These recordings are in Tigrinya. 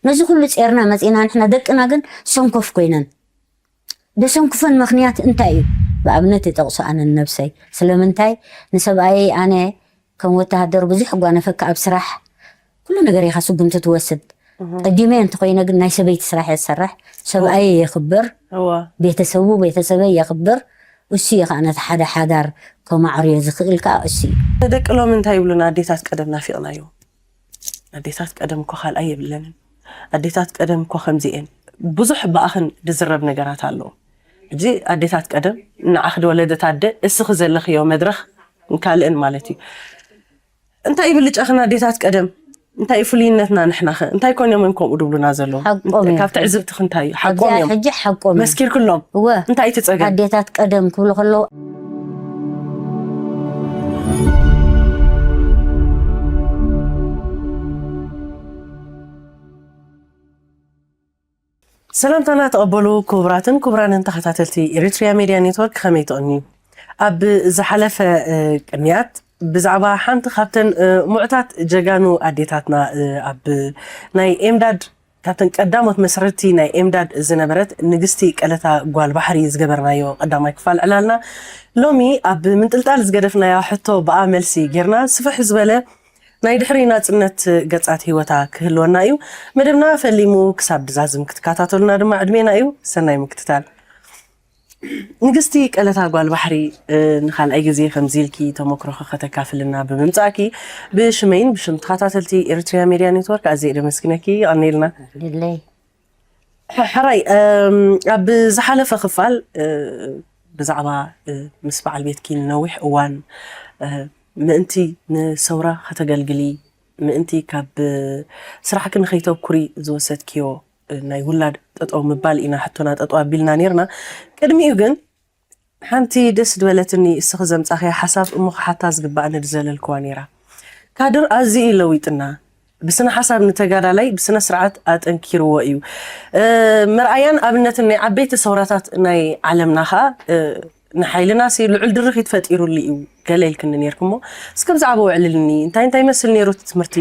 ነዚ ኩሉ ጼርና መጺና፣ ንሕና ደቅና ግን ሰንኮፍ ኮይነን። ደሰንኩፈን ምኽንያት እንታይ እዩ? ብኣብነት ይጠቕሶ ኣነ ንነብሰይ። ስለምንታይ? ንሰብኣየይ ኣነ ከም ወተሃደር ብዙሕ ጓነፈካ ኣብ ስራሕ፣ ኩሉ ነገር ኢኻ ስጉምቲ ትወስድ። ቀዲመ እንተኾይነ ግን ናይ ሰበይቲ ስራሕ እየ ዝሰርሕ። ሰብኣየይ የኽብር፣ እዋ ቤተሰቡ ቤተሰበይ የኽብር። እሱ እዩ ከዓ ነቲ ሓደ ሓዳር ከማዕርዮ ዝኽእል ከዓ እሱ እዩ። ደቂ ሎሚ እንታይ ይብሉና? ኣዴታት ቀደም ናፊቕናዮ። ኣዴታት ቀደም እኮ ካልኣይ የብለንን። ኣዴታት ቀደም እኮ ከምዚ እየን። ብዙሕ ብኣኽን ዝዝረብ ነገራት ኣለዎ። እዚ ኣዴታት ቀደም ንዓኽ ዝወለደት ኣደ እስኺ ዘለኽዮ መድረኽ ካልእን ማለት እዩ። እንታይ ብልጫኽን ኣዴታት ቀደም? እንታይ ፍሉይነትና ንሕናኸ? እንታይ ኮን እዮም ከምኡ ድብሉና ዘለዉ? ሓቆም እዮም። ካብ ትዕዝብትኽ እንታይ እዩ? ሓቆም ኣብዚኣ እዮም። ሕጂ ሓቆም እዮም። መስኪርክሎም። እወ። እንታይ እቲ ጸገም? ኣዴታት ቀደም ክብሉ ከለዉ ሰላምታና ተቐበሉ ክቡራትን ክቡራንን ተኸታተልቲ ኤሪትሪያ ሜድያ ኔትወርክ፣ ከመይ ትቕንዩ? ኣብ ዝሓለፈ እ፣ ቅንያት ብዛዕባ ሓንቲ ካብተን እ፣ ሙዕታት ጀጋኑ ኣዴታትና እ፣ ኣብ ናይ ኤምዳድ ካብተን ቀዳሞት መስረቲ ናይ ኤምዳድ ዝነበረት ንግስቲ ቀለታ ጓል ባሕሪ ዝገበርናዮ ቀዳማይ ክፋል ዕላልና ሎሚ ኣብ ምንጥልጣል ዝገደፍናያ ሕቶ ብኣ መልሲ ጌርና ስፍሕ ዝበለ ናይ ድሕሪ ናጽነት ገጻት ህይወታ ክህልወና እዩ። መደብና ፈሊሙ ክሳብ ድዛዝም ክትከታተሉና ድማ ዕድሜና እዩ። ሰናይ ምክትታል። ንግስቲ ቀለታ ጓል ባሕሪ እ፣ ንኻልኣይ ግዜ ከምዚ ኢልኪ ተመክሮኺ ከተካፍልና ብምምጻእኪ ብሽመይን ብሽም ተኸታተልቲ ኤርትሪያ ሜድያ ኔትወርክ ኣዝየ ደመስግነኪ። ይቐንየልና። ድለይ ሕ- ሕራይ እም፣ ኣብ ዝሓለፈ ክፋል እ፣ ብዛዕባ እ፣ ምስ በዓል ቤትኪ ንነዊሕ እዋን እ፣ ምእንቲ ንሰውራ ከተገልግሊ ምእንቲ ካብ እ፣ ስራሕኪ ንኸይተብኩሪ ዝወሰድክዮ እ፣ ናይ ውላድ ጠጠው ምባል ኢና ሕቶና ጠጠው ኣቢልና ነርና። ቅድሚኡ ግን ሓንቲ ደስ ዝበለትኒ እስኺ ዘምጻኽያ ሓሳብ እሞ ክሓታ ዝግባኣኒ ዝዘለልክዋ ነይራ። ካድር ኣዝዩ እዩ ለዊጥና። ብስነ ሓሳብ ንተጋዳላይ ብስነ ስርዓት ኣጠንኪርዎ እዩ። እ፣ መርኣያን ኣብነትን ናይ ዓበይቲ ሰውራታት ናይ ዓለምና ኸኣ እ፣ ንሓይልና ሲ ልዑል ድርኺት ፈጢሩሉ እዩ። ገለ ኢልክኒ ነርኪ እሞ እስኪ ብዛዕባ ውዕልልኒ እንታይ እንታይ ይመስል ነይሩ እቲ ትምህርቲ?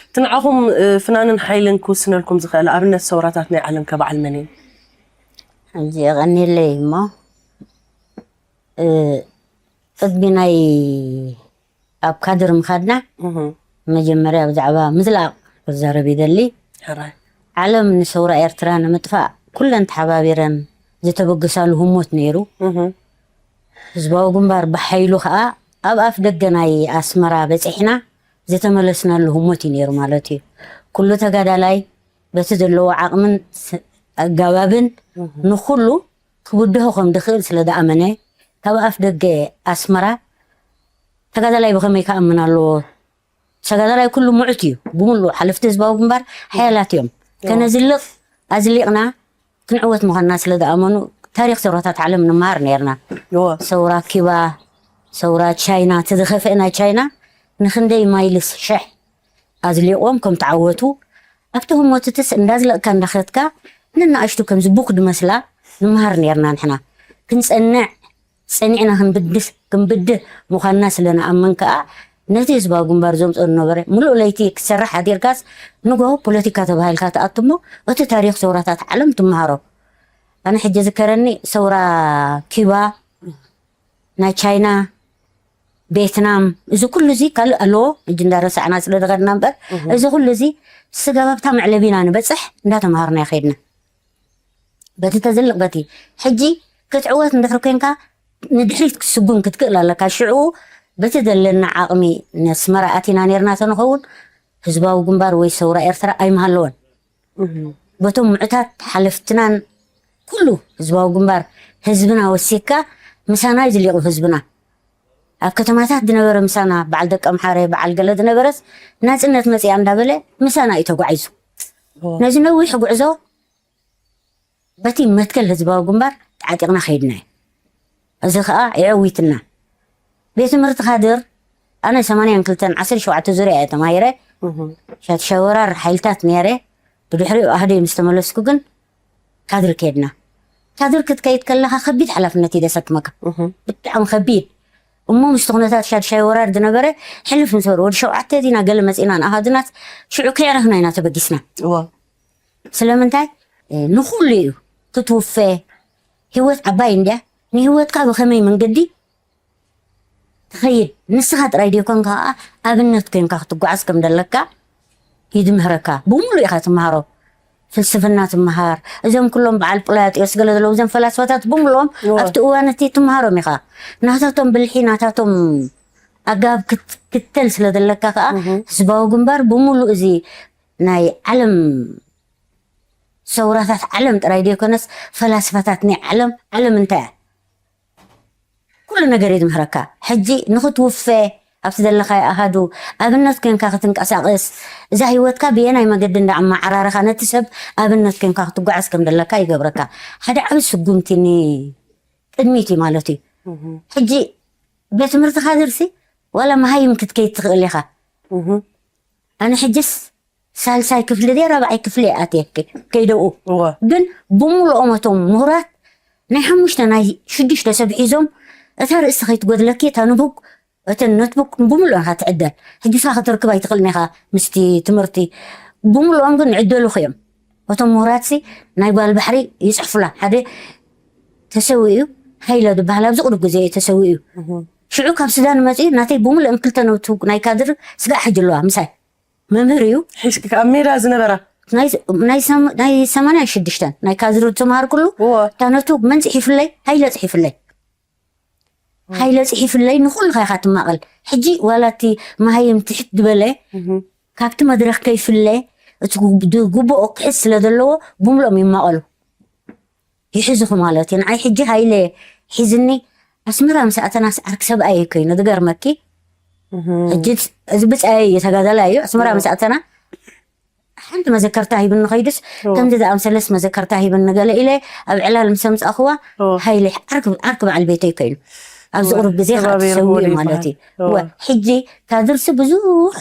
እቲ ንዓኹም እ፣ ፍናንን ሓይልን ክውስነልኩም ዝኽእል ኣብነት ሰውራታት ናይ ዓለም ከ በዓል መን እዩ? ሕጂ የቐኒለይ እሞ እ፣ ቅድሚ ናይ ኣብ ካድር ምኻድና መጀመርያ ብዛዕባ ምዝላቕ ክዛረብ ይደሊ። ሕራይ ዓለም ንሰውራ ኤርትራ ንምጥፋእ ኩለን ተሓባቢረን ዝተበገሳሉ ህሞት ነይሩ። ህዝባዊ ግንባር ብሓይሉ ከዓ ኣብ ኣፍ ደገ ናይ ኣስመራ በፂሕና ዝተመለስናሉ ህሞት እዩ ነይሩ ማለት እዩ። ኩሉ ተጋዳላይ በቲ ዘለዎ ዓቕምን ስ- ኣጋባብን ንኩሉ ክብድሆ ከም ድኽእል ስለ ዝኣመነ ካብ ኣፍ ደገ ኣስመራ ተጋዳላይ ብኸመይ ክኣምን ኣለዎ? ተጋዳላይ ኩሉ ሙዑት እዩ። ብምሉእ ሓለፍቲ ህዝባዊ ግንባር ሓያላት እዮም። ከነዝልቕ ኣዝሊቕና ክንዕወት ምዃንና ስለ ዝኣመኑ ታሪኽ ሰውራታት ዓለም ንመሃር ነርና። እወ ሰውራ ኪባ፣ ሰውራ ቻይና፣ እቲ ዝኸፍአ ናይ ቻይና ንክንደይ ማይልስ ሽሕ ኣዝሊቖም ከም ተዓወቱ ኣብቲ ህሞትትስ እንዳዝለቕካ እንዳኸድካ ንናእሽቱ ከምዚ ቡክ ድመስላ ንመሃር ነርና። ንሕና ክንጸንዕ ጸኒዕና ክንብድህ ክንብድህ ምዃንና ስለ ንኣምን ከኣ ነቲ ህዝባዊ ግንባር ዘምጽኦ ዝነበረ ምሉእ ለይቲ ክትሰርሕ ሓዲርካስ ንጎ ፖለቲካ ተባሂልካ ትኣቱ እሞ እቲ ታሪኽ ሰውራታት ዓለም ትመሃሮ። ኣነ ሕጂ ዝከረኒ ሰውራ ኪባ ናይ ቻይና ቤትናም እዚ ኩሉ እዚ ካልእ ኣለዎ። እጅ እንዳረሳዕና ስለ ዝኸድና እምበር እዚ ኩሉ እዚ ስጋብ ኣብታ መዕለቢና ንበፅሕ እንዳተምሃርና ከድና። በቲ ተዝልቕ በቲ ሕጂ ክትዕወት እንድሕር ኮንካ ንድሕሪት ክትስጉም ክትክእል ኣለካ። ሽዑ በቲ ዘለና ዓቕሚ ነስመራ ኣቲና ነርና ተንኸውን ህዝባዊ ግንባር ወይ ሰውራ ኤርትራ ኣይምሃለወን። በቶም ምዕታት ሓለፍትናን ኩሉ ህዝባዊ ግንባር ህዝብና ወሲካ ምሳና እዩ ዝሊቑ ህዝብና ኣብ ከተማታት ዝነበረ ምሳና በዓል ደቀ ምሓረ በዓል ገለ ዝነበረስ ናፅነት መፅያ እንዳበለ ምሳና እዩ ተጓዒዙ። ነዚ ነዊሕ ጉዕዞ በቲ መትከል ህዝባዊ ግንባር ተዓጢቕና ከይድና እዩ። እዚ ከዓ የዕዊትና። ቤት ትምህርቲ ካድር ኣነ ሰማንያን ክልተን ዓሰርተ ሸውዓተ ዙርያ እየ ተማሂረ። ሻድሻይ ወራር ሓይልታት ነይረ። ብድሕሪኡ ኣህደይ ምስ ተመለስኩ ግን ካድር ከድና። ካድር ክትከይድ ከለኻ ከቢድ ሓላፍነት እዩ ዘሰክመካ። ብጣዕሚ ከቢድ እሞ ምስቲ ኩነታት ሻድሻይ ወራር ዝነበረ ሕልፍ ንሰሩ ወዲ ሸውዓተ ዲና ገለ መፂና ንኣሃዱናት ሽዑ ከይዕረፍና ኢና ተበጊስና። እዋ ስለምንታይ? ንኹሉ እዩ ክትውፈ። ህይወት ዓባይ እንድያ። ንህይወትካ ብኸመይ መንገዲ ትኸይድ ንስኻ ጥራይ ደይኮንካ ከዓ ኣብነት ኮይንካ ክትጓዓዝ ከም ደለካ ይድምህረካ። ብሙሉ ኢኻ ትመሃሮ። ፍልስፍና ትመሃር። እዞም ኩሎም በዓል ጵላጢዮስ ገለ ዘለዉ እዞም ፈላስፋታት ብምልኦም ኣብቲ እዋን እቲ ትመሃሮም ኢኻ። ናታቶም ብልሒ ናታቶም ኣጋብ ክትክተል ስለ ዘለካ ከዓ ህዝባዊ ግንባር ብምሉእ እዚ ናይ ዓለም ሰውራታት ዓለም ጥራይ ደይኮነስ ፈላስፋታት ናይ ዓለም ዓለም እንታይ እያ? ኩሉ ነገር የድምህረካ። ሕጂ ንኽትውፈ ኣብቲ ዘለኻዮ ኣሃዱ ኣብነት ኮንካ ክትንቀሳቐስ እዛ ህይወትካ ብየናይ መገዲ እንዳኣመዓራረኻ ነቲ ሰብ ኣብነት ኮንካ ክትጓዓዝ ከም ዘለካ ይገብረካ። ሓደ ዓቢ ስጉምቲ ንቅድሚት እዩ ማለት እዩ። ሕጂ ቤት ትምህርቲ ካድርሲ ዋላ መሃይም ክትከይድ ትኽእል ኢኻ። ኣነ ሕጅስ ሳልሳይ ክፍሊ ድየ ራብዓይ ክፍሊ እየ ኣትየ ከይደኡ። ግን ብምልኦም እቶም ምሁራት ናይ ሓሙሽተ ናይ ሽዱሽተ ሰብ ሒዞም እታ ርእሲ ከይትጎድለኪ እታ ንቡክ እተን ኖትቡክ ብምልኦም ኢኻ ትዕደል። ሕጂ ንስኻ ክትርክብ ኣይትኽእልን ኢኻ ምስቲ ትምህርቲ። ብምልኦም ግን ይዕደሉኺ እዮም። እቶም ምሁራትሲ ናይ ጓል ባሕሪ ይፅሕፉላ። ሓደ ተሰዊኡ ሃይለ ዝበሃል ኣብዚ ቁሩብ ግዜ እዩ ተሰዊኡ። ሽዑ ካብ ሱዳን መፂኡ ናተይ ብምልኦም ክልተ ኖትቡክ ናይ ካድር ስጋዕ ሕጂ ኣለዋ ምሳይ። መምህር እዩ። ሒዝኪ ኣብ ሜዳ ዝነበራ? ናይ ሰማንያ ሽዱሽተ ናይ ካድር ተምሃርኩሉ እታ ኖትቡክ መን ፅሒፍለይ? ሃይለ ፅሒፍለይ። ሃይለ ፅሒፍለይ ንኩሉ ኢኻ ትማቐል። ሕጂ ዋላ እቲ መሃይም ትሕት ዝበለ ካብቲ መድረኽ ከይፍለ እቲ ግቡኦ ክሕዝ ስለ ዘለዎ ብምልኦም ይማቐሉ። ይሕዝኹ ማለት እዩ። ንዓይ ሕጂ ሃይለ ሒዝኒ ኣስመራ ምስ ኣተናስ ዓርኪ ሰብኣይ ኮይኑ ዝገርመኪ ሕጂ እዚ ብፃየ እዩ ተጋዳላይ እዩ ኣስመራ ምስ ኣተና ሓንቲ መዘከርታ ሂብኒ ከይዱስ ከምዚ ዝኣምሰለስ መዘከርታ ሂብኒ ገለ ኢለ ኣብ ዕላል ምስ ኣምፃእኽዋ ሃይለ ዓርኪ ዓርኪ በዓል ቤተይ ኮይኑ ኣብዚ ቁሩብ ግዜ ከዓ ተሰዊኡ ማለት እዩ። ሕጂ ካድርሲ ብዙሕ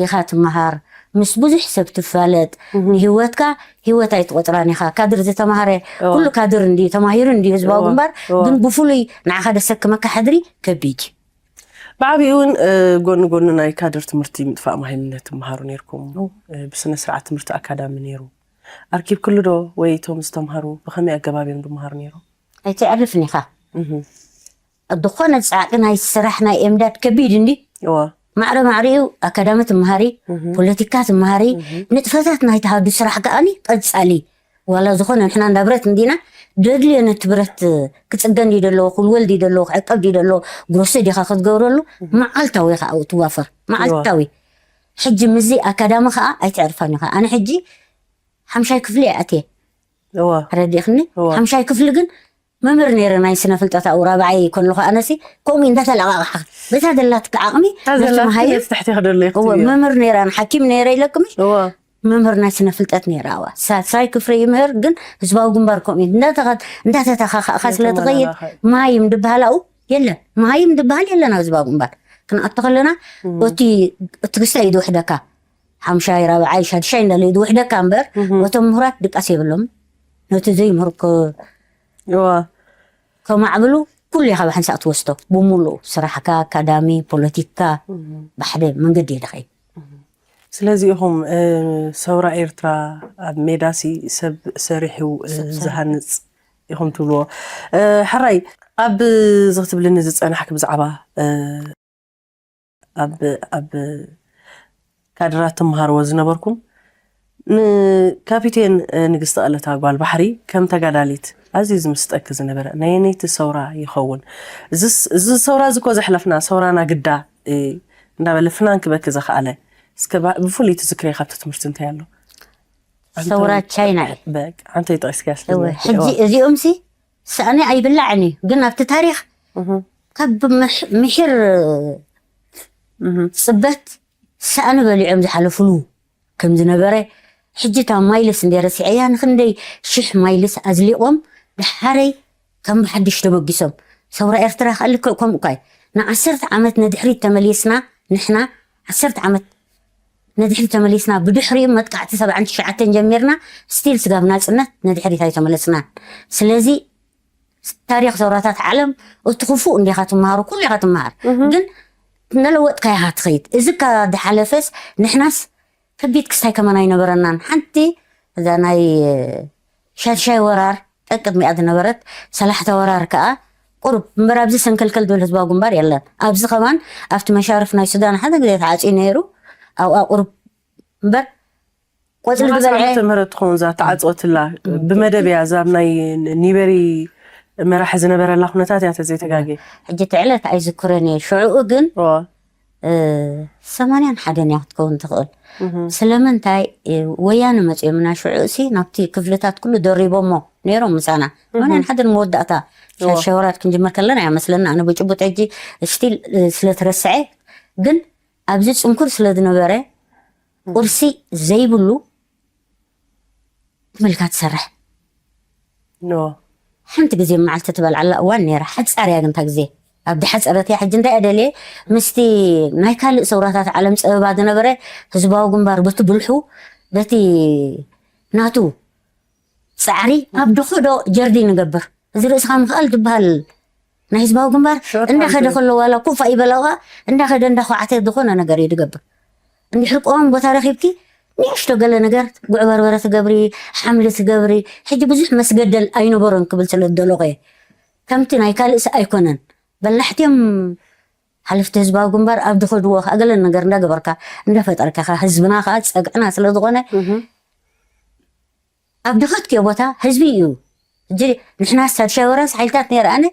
ኢኻ ትመሃር ምስ ብዙሕ ሰብ ትፋለጥ ንህይወትካ ህይወት ኣይትቆፅራን ኢኻ። ካድር ዝተማሃረ ኩሉ ካድር እንድዩ ተማሂሩ እንድዩ ህዝባዊ ግንባር ግን ብፍሉይ ንዓኻ ደሰክመካ ሕድሪ ከቢድ እዩ። ብዓብኡ እውን ጎኒ ጎኒ ናይ ካድር ትምህርቲ ምጥፋእ ማሂምነት ትመሃሩ ነርኩም። ብስነ ስርዓት ትምህርቲ ኣካዳሚ ነይሩ። ኣርኪብክሉ ዶ ወይ እቶም ዝተምሃሩ ብኸመይ ኣገባብ እዮም ዝመሃሩ ነይሮም? ኣይተዕርፍን ኢኻ። ዝኾነ ፃዕቂ ናይ ስራሕ ናይ ኤምዳድ ከቢድ እንዲ ማዕረ ማዕሪኡ ኣካዳሚ ትመሃሪ፣ ፖለቲካ ትመሃሪ፣ ንጥፈታት ናይ ተሃዱ ስራሕ ከኣኒ ቀፃሊ ዋላ ዝኾነ ንሕና እንዳ ብረት እንዲና ደድልዮ ነቲ ብረት ክፅገን ድዩ ደለዎ ክውልወል ድዩ ደለዎ ክዕቀብ ድዩ ደለዎ ግሮሰ ዲኻ ክትገብረሉ መዓልታዊ ከዓ ትዋፈር መዓልታዊ ሕጂ ምዚ ኣካዳሚ ከዓ ኣይትዕርፋን ኢኻ ኣነ ሕጂ ሓምሻይ ክፍሊ እየ ኣትየ ተረዲእኽኒ ሓምሻይ ክፍሊ ግን መምህር ነይረ ናይ ስነ ፍልጠት ኣብኡ ራብዓይ ከለኹ ኣነሲ ከምኡ እንዳተለቃቕሓ በዛ ዘላትካ ዓቕሚ መምህር ነይረ ሓኪም ነይረ ኢለክምሽ መምህር ናይ ስነ ፍልጠት ነይረ ኣዋ ሳልሳይ ክፍሪ ይምህር ግን ህዝባዊ ግንባር ከምኡ እንዳተተካኸእካ ስለትኸይድ መሃይም ድበሃል ኣኡ የለን መሃይም ድበሃል የለን ኣብ ህዝባዊ ግንባር ክንኣቶ ከለና እቲ ትግስታ እዩ ዝውሕደካ ሓምሻይ ራብዓይ ሻድሻይ እንዳለ እዩ ዝውሕደካ እምበር እቶም ምሁራት ድቃስ የብሎም ነቲ ዘይምህር ከማዕብሉ ኩሉ ኢኻ ብሓንሳእ ትወስዶ ብምሉኡ ስራሕካ ኣካዳሚ ፖለቲካ ብሓደ መንገዲ እዩ ዝኸይድ ስለዚ ኢኹም ሰውራ ኤርትራ ኣብ ሜዳሲ ሰብ ሰሪሑ ዝሃንፅ ኢኹም ትብልዎ ሕራይ ኣብ እዚ ክትብልኒ ዝፀናሕክ ብዛዕባ ኣብ ኣብ ካድራት ትመሃርዎ ዝነበርኩም ንካፒቴን ንግስቲ ቀለታ ጓል ባሕሪ ከም ተጋዳሊት ኣዝዩ ዝምስጠኪ ዝነበረ ናየነይቲ ሰውራ ይኸውን? እዚ ሰውራ እዚ ኮ ዘሕለፍና ሰውራና ግዳ እንዳበለ ፍናን ክበኪ ዘኽኣለ እስከ ብፍሉይ ትዝክርዮ ካብቲ ትምህርቲ እንታይ ኣሎ? ሰውራ ቻይና እዩ። ሓንተይ ጠቂስክያ ስለ ሕጂ እዚኦም ሲ ሳእኒ ኣይብላዕን እዩ ግን ኣብቲ ታሪኽ ካብ ምሒር ፅበት ሳእኒ በሊዖም ዝሓለፍሉ ከም ዝነበረ ሕጂ እታ ማይልስ እንደ ረሲዐያ ንክንደይ ሽሕ ማይልስ ኣዝሊቖም ድሓረይ ከም ብሓድሽ ተበጊሶም ሰውራ ኤርትራ ከልክዕ ከምኡ ኳይ ንዓሰርተ ዓመት ንድሕሪት ተመሊስና ንሕና ዓሰርተ ዓመት ንድሕሪት ተመሊስና ብድሕሪኡ መጥቃዕቲ ሰብዓን ትሽዓተን ጀሚርና ስቲል ስጋብ ናፅነት ንድሕሪት ኣይተመለስናን ስለዚ ታሪክ ሰውራታት ዓለም እቲ ክፉእ እንዲኻ ትመሃሩ ኩሉ ኢኻ ትመሃር ግን ነለወጥካ ኢኻ ትኸይድ እዚ ካ ድሓለፈስ ንሕናስ ከቢድ ክስታይ ከማን ኣይነበረናን ሓንቲ እዛ ናይ ሻድሻይ ወራር ቀቅድሚኣ ዝነበረት ሰላሕታ ወራር ከዓ ቁሩብ እምበር ኣብዚ ሰንከልከል ዝብል ህዝባዊ ግንባር የለን። ኣብዚ ከማን ኣብቲ መሻርፍ ናይ ሱዳን ሓደ ግዜ ተዓፅዩ ነይሩ። ኣብኣ ቁሩብ እምበር ቆፅሊ ዝበልዐ ተምህረት ትኸውን እዛ ተዓፅወትላ ብመደብ እያ። እዛ ናይ ኒበሪ መራሒ ዝነበረላ ኩነታት እያ ተዘይተጋጌ። ሕጂ እቲ ዕለት ኣይዝክሮን እየ። ሽዕኡ ግን ሰማንያን ሓደን እያ ክትከውን ትኽእል። ስለምንታይ ወያነ መፅኦምና ሽዑ ሲ ናብቲ ክፍልታት ኩሉ ደሪቦሞ ነይሮም ምሳና። ሰማንያን ሓደን መወዳእታ ሸወራት ክንጅምር ከለና እያ መስለና። ኣነ ብጭቡጥ ሕጂ ስቲል ስለትረስዐ ግን ኣብዚ ፅንኩር ስለ ዝነበረ ቁርሲ ዘይብሉ ትምልካ ትሰርሕ። ሓንቲ ግዜ መዓልቲ ትበልዓላ እዋን ነይራ። ሓፃር እያ ግን እታ ግዜ ኣብ ድሓፀረት እያ። ሕጂ እንታይ እያ ደልየ ምስቲ ናይ ካልእ ሰውራታት ዓለም ፀበባ ዝነበረ ህዝባዊ ግንባር በቲ ብልሑ በቲ ናቱ ፃዕሪ ኣብ ድኾዶ ጀርዲ ንገብር። እዚ ርእስኻ ምኽኣል ዝበሃል ናይ ህዝባዊ ግንባር እንዳኸደ ከሎ ዋላ ኮፋ ይበላዋ እንዳኸደ እንዳኳዓተ ዝኾነ ነገር እዩ ዝገብር። እንድሕር ቀዋሚ ቦታ ረኺብኪ ንእሽቶ ገለ ነገር ጉዕ በርበረ ትገብሪ፣ ሓምሊ ትገብሪ። ሕጂ ብዙሕ መስገደል ኣይነበሮን ክብል ስለ ዝደለኹ እየ። ከምቲ ናይ ካልእስ ኣይኮነን። በላሕትዮም ሓለፍቲ ህዝባዊ ግንባር ኣብ ዝኸድዎ ከዓ ገለ ነገር እንዳገበርካ እንዳፈጠርካ ከዓ ህዝብና ከዓ ፀግዕና ስለ ዝኾነ ኣብ ድኸትክዮ ቦታ ህዝቢ እዩ። ሕጂ ንሕና ሳድሻይ ወራስ ሓይልታት ነይረ ኣነ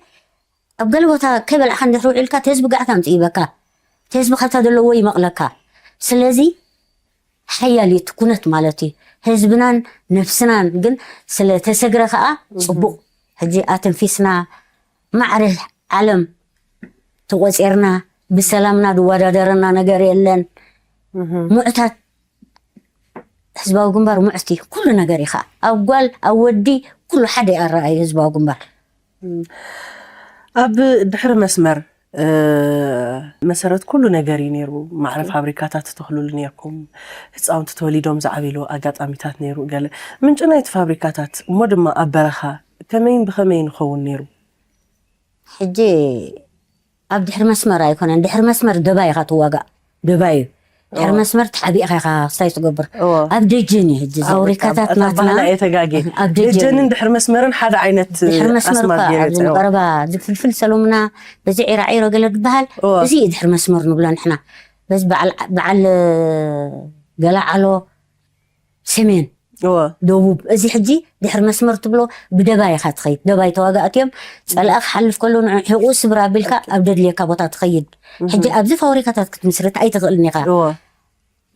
ኣብ ገለ ቦታ ከይበላዕካ እንድሕር ውዒልካ እቲ ህዝቢ ጋዕታ ኣምፅእ ይበካ። እቲ ህዝቢ ካብታ ዘለዎ ይመቕለካ። ስለዚ ሓያል እዩ እቲ ኩነት ማለት እዩ። ህዝብናን ነፍስናን ግን ስለ ተሰግረ ከዓ ፅቡቕ ሕጂ ኣተንፊስና ማዕረ ዓለም ተቆፂርና ብሰላምና ዝወዳደረና ነገር የለን። ሙዕታት ህዝባዊ ግንባር ሙዕቲ ኩሉ ነገር ኢኻ ኣብ ጓል ኣብ ወዲ ኩሉ ሓደ ኣረኣዩ ህዝባዊ ግንባር ኣብ ድሕሪ መስመር መሰረት ኩሉ ነገር እዩ ነይሩ። ማዕረ ፋብሪካታት ትተኽሉሉ ነይርኩም፣ ህፃውንቲ ተወሊዶም ዝዓብሉ ኣጋጣሚታት ነይሩ። ገለ ምንጪ ናይቲ ፋብሪካታት እሞ ድማ ኣብ በረኻ ከመይን ብኸመይን ይኸውን ነይሩ? ሕጂ ኣብ ድሕሪ መስመር ኣይኮነን፣ ድሕሪ መስመር ደባይ ኢኻ ትዋጋእ፣ ደባይ እዩ። ድሕሪ መስመር ተሓቢእኻ ኢኻ ክስታይ ትገብር። ኣብ ደጀን እዩ ሕጂ ፋብሪካታት ናትና እየ ተጋጌ። ኣብ ደጀን ደጀንን ድሕሪ መስመርን ሓደ ዓይነት ድሕሪ መስመር ኣስማት እኳ ገይረ ኣብዚ ይጸውዖ። ንቐረባ ዝፍልፍል ሰሎምና በዚ ዒራዒሮ ገለ ዝበሃል እዚ እዩ ድሕሪ መስመር ንብሎ ንሕና። በዚ በዓል በዓል ገላዓሎ ሰሜን እወ ደቡብ እዚ ሕጂ ድሕሪ መስመር ትብሎ ብደባይ ኢኻ ትኸይድ። ደባይ ተዋጋእቲ እዮም። ጸላኢ ክሓልፍ ከሎ ንዕኡ ስብር ኣቢልካ ኣብ ደድልየካ ቦታ ትኸይድ። ሕጂ ኣብዚ ፋብሪካታት ክትምስርት ኣይትኽእልን ኢኻ። እወ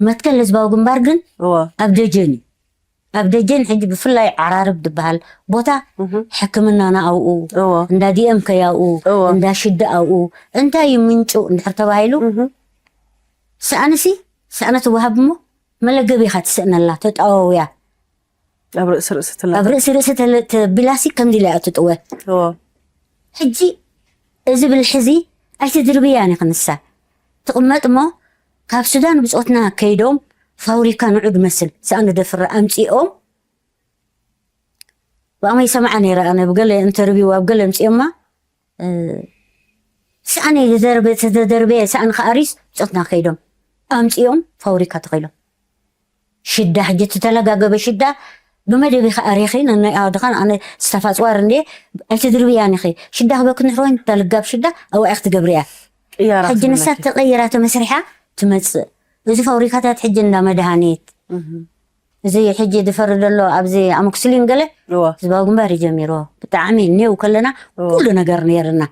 መትከል ህዝባዊ ግንባር ግን እወ ኣብ ደጀን እዩ። ኣብ ደጀን ሕጂ ብፍላይ ዓራርብ ዝበሃል ቦታ ሕክምናና ኣብኡ እወ እንዳ ዲኤምከይ ኣብኡ እወ እንዳ ሽደ ኣብኡ እንታይ እዩ ምንጩ እንድሕር ተባሂሉ እህ ሰኣንሲ ሰኣነ ትወሃብ እሞ መለገቢኻ ትስእነላ ተጣዋውያ ኣብ ርእሲ ርእሲ ትላ ኣብ ርእሲ ርእሲ ተለ- ተቢላሲ ከምዚ ኢላ እያ ትጥወ እወ ሕጂ እዚ ብልሒ እዚ ኣይትድርብያን ኢኺ ንሳ ትቕመጥ እሞ ካብ ሱዳን ብፆትና ከይዶም ፋብሪካ ንዑ ድመስል ሰኣን ደፍረ ኣምፂኦም ብኣመይ ሰምዓ ነይረ ኣነ ብገለ ኢንተርቪው ኣብ ገለ ኣምፂኦማ ሰኣን ተደርበ ሰኣን ከኣሪስ ብፆትና ከይዶም ኣምፂኦም ፋብሪካ ተኸይሎም ሽዳ ሕጂ እተተለጋገበ ሽዳ ብመደብ ኢኻ ኣሪኺ ነናይ ኣዋድኻን ኣነ ስታፍ ኣፅዋር እንዴ ኣይትድርብያን ኢኺ ሽዳ ክበክ ንሕሮን ተልጋብ ሽዳ ኣብኣ ክትገብርያ ቅያራ ሕጂ ንሳ ተቐይራ ተመስሪሓ ትመፅእ እዚ ፋብሪካታት ሕጂ እንዳ መድሃኒት እዚ ሕጂ ዝፈሪ ዘሎ ኣብዚ ኣሞክስሊን ገለ እወ ህዝባዊ ግንባር እዩ ጀሚርዎ ብጣዕሚ ኔው ከለና ኩሉ ነገር ነይርና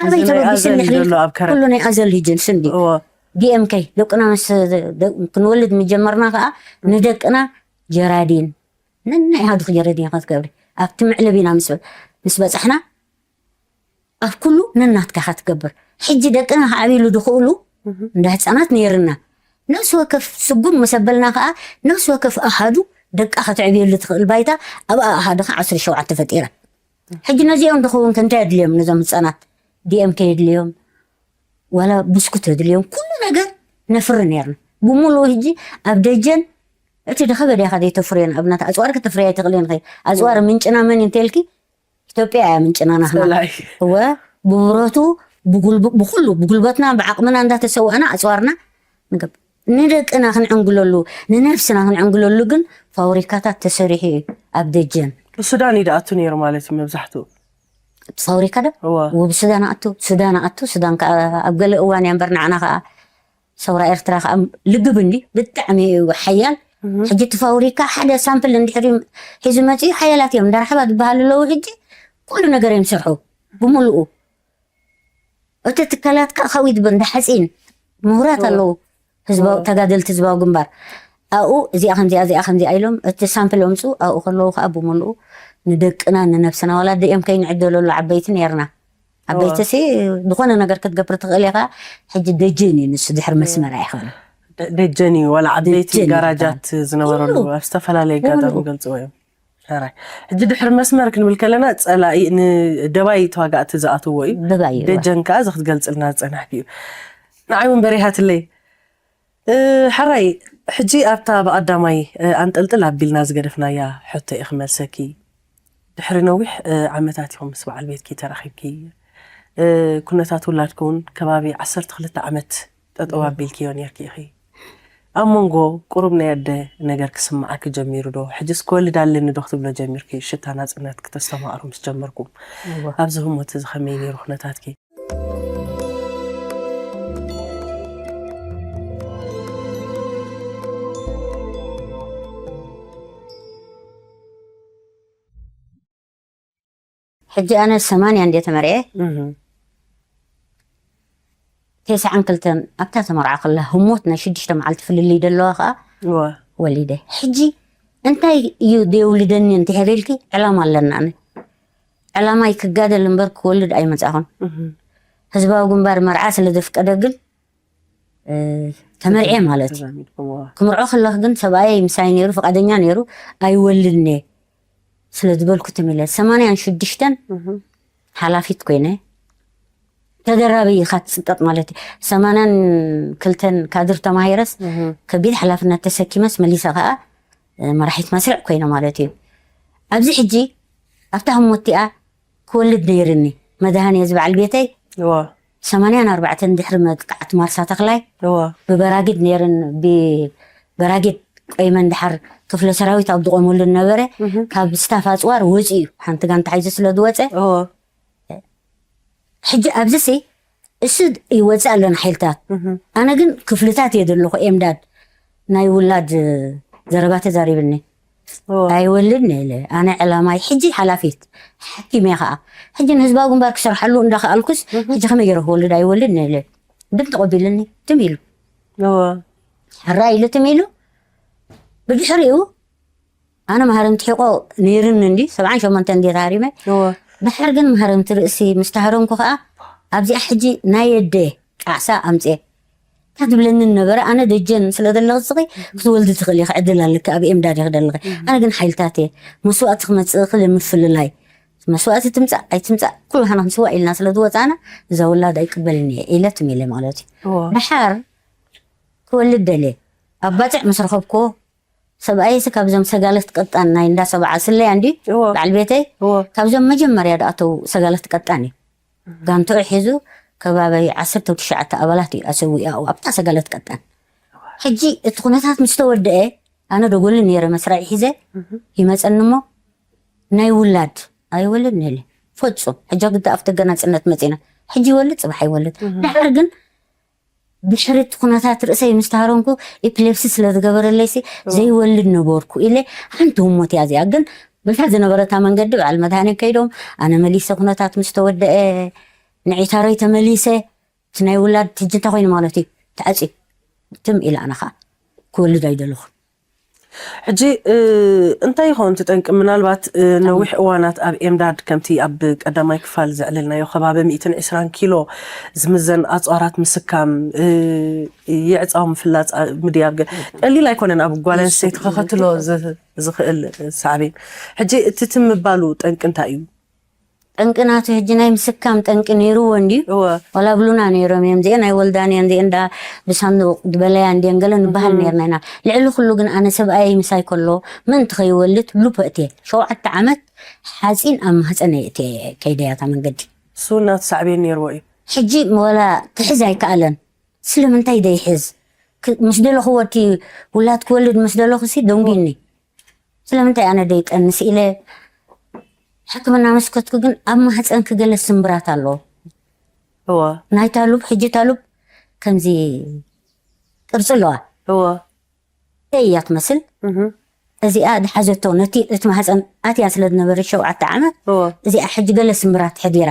ኣበይ ናይ ተበጊሱ ኣዘሊ ንሕና ዘሎ ኣብ ከረን ኩሉ ናይ ኣዘሊ ጅንስ እንዲ እወ ዲኤምከይ ደቅና ምስ ደ- ክንወልድ ምጀመርና ከዓ ንደቅና ጀራዲን ነናይ ሃዱክ ጀራዲን ክትገብሪ ኣብቲ መዕለቢና ምስ ምስ በፃሕና ኣብ ኩሉ ነናትካ ኢኻ ትገብር ሕጂ ደቅና ክዓብይሉ ዝኽእሉ እንዳ ህፃናት ነይርና ነፍሲ ወከፍ ስጉም ምስ ኣበልና ከዓ ነፍሲ ወከፍ ኣሃዱ ደቃ ከተዕብየሉ ትኽእል ባይታ ኣብኣ ኣሃዱ ከዓ ዓሰርተ ሸውዓተ ፈጢራ ሕጂ ነዚኦም ዝኸውን ከ እንታይ ኣድልዮም ነዞም ህፃናት ዲኤምከ የድልዮም ዋላ ብስኩት የድልዮም ኩሉ ነገር ነፍሪ ነርና ብምሉኡ ሕጂ ኣብ ደጀን እቲ ዝኸበደ ኢኻ ዘይተፍርዮ ንኣብነት ኣፅዋር ከተፍርያ ኣይትኽእልን ኢኺ ኣፅዋር ምንጭና መን እንተልኪ ኢትዮጵያ እያ ምንጭና ናህና ጸላኢ እወ ብብረቱ ብጉልብ- ብኩሉ ብጉልበትና ብዓቕምና እንዳተሰዋእና ኣፅዋርና ንገብር ንደቅና ክንዕንግለሉ፣ ንነብስና ክንዕንግለሉ ግን ፋብሪካታት ተሰሪሑ እዩ ኣብ ደጀን። ሱዳን እዩ ደኣቱ ነይሩ ማለት እዩ መብዛሕትኡ። ፋብሪካ ዶ እወ። ወብ ሱዳን ኣቱ ሱዳን ኣቱ ሱዳን ከዓ ኣብ ገለ እዋን እያ እምበር ንዓና ከዓ ሰውራ ኤርትራ ከዓ ልግብ እንዲ ብጣዕሚ እዩ ሓያል። ሕጂ እቲ ፋብሪካ ሓደ ሳምፕል እንድሕሪ ሒዙ መፅኡ ሓያላት እዮም እንዳርሓባ ዝበሃሉ ኣለዉ። ሕጂ ኩሉ ነገር እዮም ዝሰርሑ ብምልኡ። እቲ ትካላት ከዓ ካብኡ ይድብር እንዳ ሓፂን ምሁራት ኣለዉ። ህዝባዊ ተጋደልቲ ህዝባዊ ግንባር ኣብኡ እዚኣ ከምዚኣ እዚኣ ከምዚኣ ኢሎም እቲ ሳምፕል ኣምፅኡ። ኣብኡ ከለዉ ከዓ ብምልኡ ንደቅና ንነብስና ዋላ ደኦም ከይንዕደለሉ ዓበይቲ ነርና። ዓበይቲ ሲ ዝኾነ ነገር ክትገብር ትኽእል ኢኻ። ሕጂ ደጀን እዩ ንሱ ድሕሪ መስመር ኣይኮነ። ደ- ደጀን እዩ ዋላ ዓበይቲ ደጀን እዩ ጋራጃት ዝነበረሉ ኩሉ። ኣብ ዝተፈላለየ ጋዛ ኩሉ። ክገልፅዎ እዮም። ሕራይ ሕጂ ድሕሪ መስመር ክንብል ከለና ፀላኢ ንደባይ ተዋጋእቲ ዝኣትዎ እዩ። ደባይ እዩ። ደጀን ከዓ እዚ ክትገልፅልና ዝፀናሕኪ እዩ። ንዓይ እውን በሪሃትለይ። እ፣ ሕራይ ሕጂ ኣብታ ብቐዳማይ እ፣ ኣንጠልጥል ኣቢልና ዝገደፍናያ ሕቶ እዩ ክመልሰኪ። ድሕሪ ነዊሕ እ፣ ዓመታት ኢኹም ምስ በዓል ቤትኪ ተራኺብኪ። እ፣ ኩነታት ውላድኪ እውን ከባቢ ዓሰርተ ክልተ ዓመት ጠጠው ኣቢልክዮ ነርኪ ኢኺ። ኣብ መንጎ ቁሩብ ናይ ኣደ ነገር ክስምዓኪ ጀሚሩ ዶ? ሕጅስ ክወልድ ኣለኒ ዶ ክትብሎ ጀሚርኪ? ሽታ ናጽነት ክተስተማቕሩ ምስ ጀመርኩም። ኣብዚ ህሞት እዚ ከመይ ነይሩ ኩነታትኪ? ሕጂ ኣነ ሰማንያ እንደ ተመርዐ እህ። ተስዓን ክልተን ኣብታ ተመርዓ ከላ ህሞት ናይ ሽዱሽተ መዓልቲ ፍልልይ ደለዋ ከዓ እወ። ወሊደ። ሕጂ እንታይ እዩ ደየውልደኒ እንተሄበልኪ ዕላማ ኣለና። ኣነ ዕላማይ ክጋደል እምበር ክወልድ ኣይመጻኹን። እህ። ህዝባዊ ግንባር መርዓ ስለ ዘፍቀደ ግን እ፣ ተመርዐ ማለት እዩ። ተዛሚድኩም፣ እወ። ክምርዖ ከለኹ ግን ሰብኣየይ ምሳይ ነይሩ ፍቃደኛ ነይሩ ኣይወልድን እየ ስለ ዝበልኩ ትም ኢለ ሰማንያን ሽዱሽተን እህ። ሓላፊት ኮይነ ተደራቢ ኢኻ ትፅንቀጥ ማለት እዩ። ሰማንያን ክልተን ካድር ተማሂረስ እህ። ከቢድ ሓላፍነት ተሰኪመስ መሊሰ ከዓ እ፣ መራሒት መስርዕ ኮይነ ማለት እዩ። ኣብዚ ሕጂ ኣብታ ህሞት እቲኣ ክወልድ ነይርኒ መድሃኔ ዝበዓል ቤተይ እወ። ሰማንያን ኣርባዕተን ድሕሪ መጥቃዕቲ ማርሳ ተኽላይ እወ። ብበራጊድ ነይርን ብበራጊድ ቆይመን ድሓር ክፍለ ሰራዊት ኣብ ዝቆመሉ ነበረ። ካብ ስታፍ ኣፅዋር ወፂኡ ሓንቲ ጋንታ ሓይዙ ስለ ዝወፀ እወ። ሕጂ ኣብዚሲ እሱ ይወፅእ ኣሎ ንሓይልታት። ኣነ ግን ክፍልታት እየ ዘለኹ ኤምዳድ ናይ ውላድ ዘረባ ተዛሪብኒ። እወ። ኣይወልድን ኢለ ኣነ ዕላማይ ሕጂ ሓላፊት ሓኪም እየ ከዓ ሕጂ ንህዝባዊ ግንባር ክሰርሓሉ እንዳኸኣልኩስ ሕጂ ከመይ ገይረ ክወልድ ኣይወልድን ኢለ ግን ተቐቢልኒ ትም ኢሉ እወ። ሕራ ኢሉ ትም ኢሉ ብድሕሪኡ ኣነ ማህረምቲ ሒቆ ነይርኒ እንዲ ሰብዓን ሸሞንተን እንዲ ተሃሪመ እወ። ድሓር ግን ማህረምቲ ርእሲ ምስ ተሃረምኩ ከዓ ኣብዚኣ ሕጂ ናይ ኣደ ጣዕሳ ኣምፅኤ እታ ትብለኒ ነበረ ኣነ ደጀን ስለ ዘለኽስኺ ክትወልዲ ትኽእል ኢኺ ዕድል ኣለኪ ኣብ ኤምዳድ ኢኺ ዘለኺ ኣነ ግን ሓይልታት እየ መስዋእቲ ክመፅእ ክእል ምፍልላይ መስዋእቲ ትምፃእ ኣይትምፃእ ኩሉ ሓና ክንስዋእ ኢልና ስለ ዝወፃና እዛ ውላድ ኣይቅበልን እየ ኢለ ትም ኢለ ማለት እዩ እወ። ድሓር ክወልድ ደልየ ኣብ ባፅዕ ምስ ረኸብክዎ ሰብኣየሲ ካብዞም ሰጋለት ቀጣን ናይ እንዳ ሰብዓ ስለያ እንዲ እወ። በዓል ቤተይ እወ። ካብዞም መጀመርያ ዝኣተው ሰጋለት ቀጣን እዩ ጋንትኡ ሒዙ ከባቢ ዓሰርተ ትሽዓተ ኣባላት እዩ ኣሰዊኡ ኣብኡ ኣብታ ሰጋለት ቀጣን ሕጂ እቲ ኩነታት ምስ ተወደአ ኣነ ደጎሊ ነይረ መስራዒ ሒዘ ይመፀኒ እሞ ናይ ውላድ ኣይወልድ ነለ ፈፁም ሕጂ ግዳ ኣብቲ ገናፅነት መፂና ሕጂ ይወልድ ፅባሕ ይወልድ ድሕር ግን ድሕሪ እቲ ኩነታት ርእሰይ ምስ ተሃረምኩ ኢፕሌፕሲ ስለ ዝገበረለይሲ ዘይወልድ ነበርኩ ኢለ ሓንቲ ህሞት እያ እዚኣ ግን በታ ዝነበረታ መንገዲ በዓል መድሃኔ ከይዶም ኣነ መሊሰ ኩነታት ምስ ተወደአ ንዒታሮይ ተመሊሰ እቲ ናይ ውላድ ሕጂ እንታይ ኮይኑ ማለት እዩ ተዓፅዩ ትም ኢለ ኣነ ከዓ ክወልድ ኣይደለኹን ሕጂ እ፣ እንታይ ይኸውን እቲ ጠንቂ ምናልባት እ፣ ነዊሕ እዋናት ኣብ ኤምዳድ ከምቲ ኣብ ቀዳማይ ክፋል ዘዕለልናዮ ከባቢ ሚእትን ዕስራን ኪሎ ዝምዘን ኣፅዋራት ምስካም እ፣ የዕፃው ምፍላፅ ኣ- ምድያብ ገ- ቀሊል ኣይኮነን ኣብ ጓል ኣንስተይቲ ከኸትሎ ዝ- ዝኽእል ሳዕቤን ሕጂ እቲ ትምባሉ ጠንቂ እንታይ እዩ ጠንቂ ናቱ ሕጂ ናይ ምስካም ጠንቂ ነይርዎ እንድዩ እወ ዋላ ብሉና ነይሮም እዮም እዚአን ኣይወልዳን እየን እዚአን እንዳ ብሳንዱቅ ዝበለያ እንድየን ገለ ንበሃል ነርና ኢና ልዕሊ ኩሉ ግን ኣነ ሰብኣየይ ምሳይ ከሎ ምእንቲ ከይወልድ ሉፖ እትየ ሸውዓተ ዓመት ሓፂን ኣብ ማህፀነ እትየ ከይደያታ መንገዲ እሱ እናተሳዕቤን ነይርዎ እዩ ሕጂ ወላ ክሕዝ ኣይከኣለን ስለምንታይ ደይሕዝ ምስ ደለኹ ወዲ ውላድ ክወልድ ምስ ደለኹ ሲ ደንጉኒ። ስለምንታይ ኣነ ደይጠንስ ኢለ ሕክምና መስከትኩ፣ ግን ኣብ ማህፀንኪ ገለ ስምብራት ኣለዎ። እወ ናይ ታሉብ ሕጂ ታሉብ ከምዚ ቅርፂ ኣለዋ። እወ እያ ትመስል። እህ እዚኣ ድሓዘቶ ነቲ እቲ ማህፀን ኣትያ ስለ ዝነበረ ሸውዓተ ዓመት እወ እዚኣ ሕጂ ገለ ስምብራት ሕዲራ።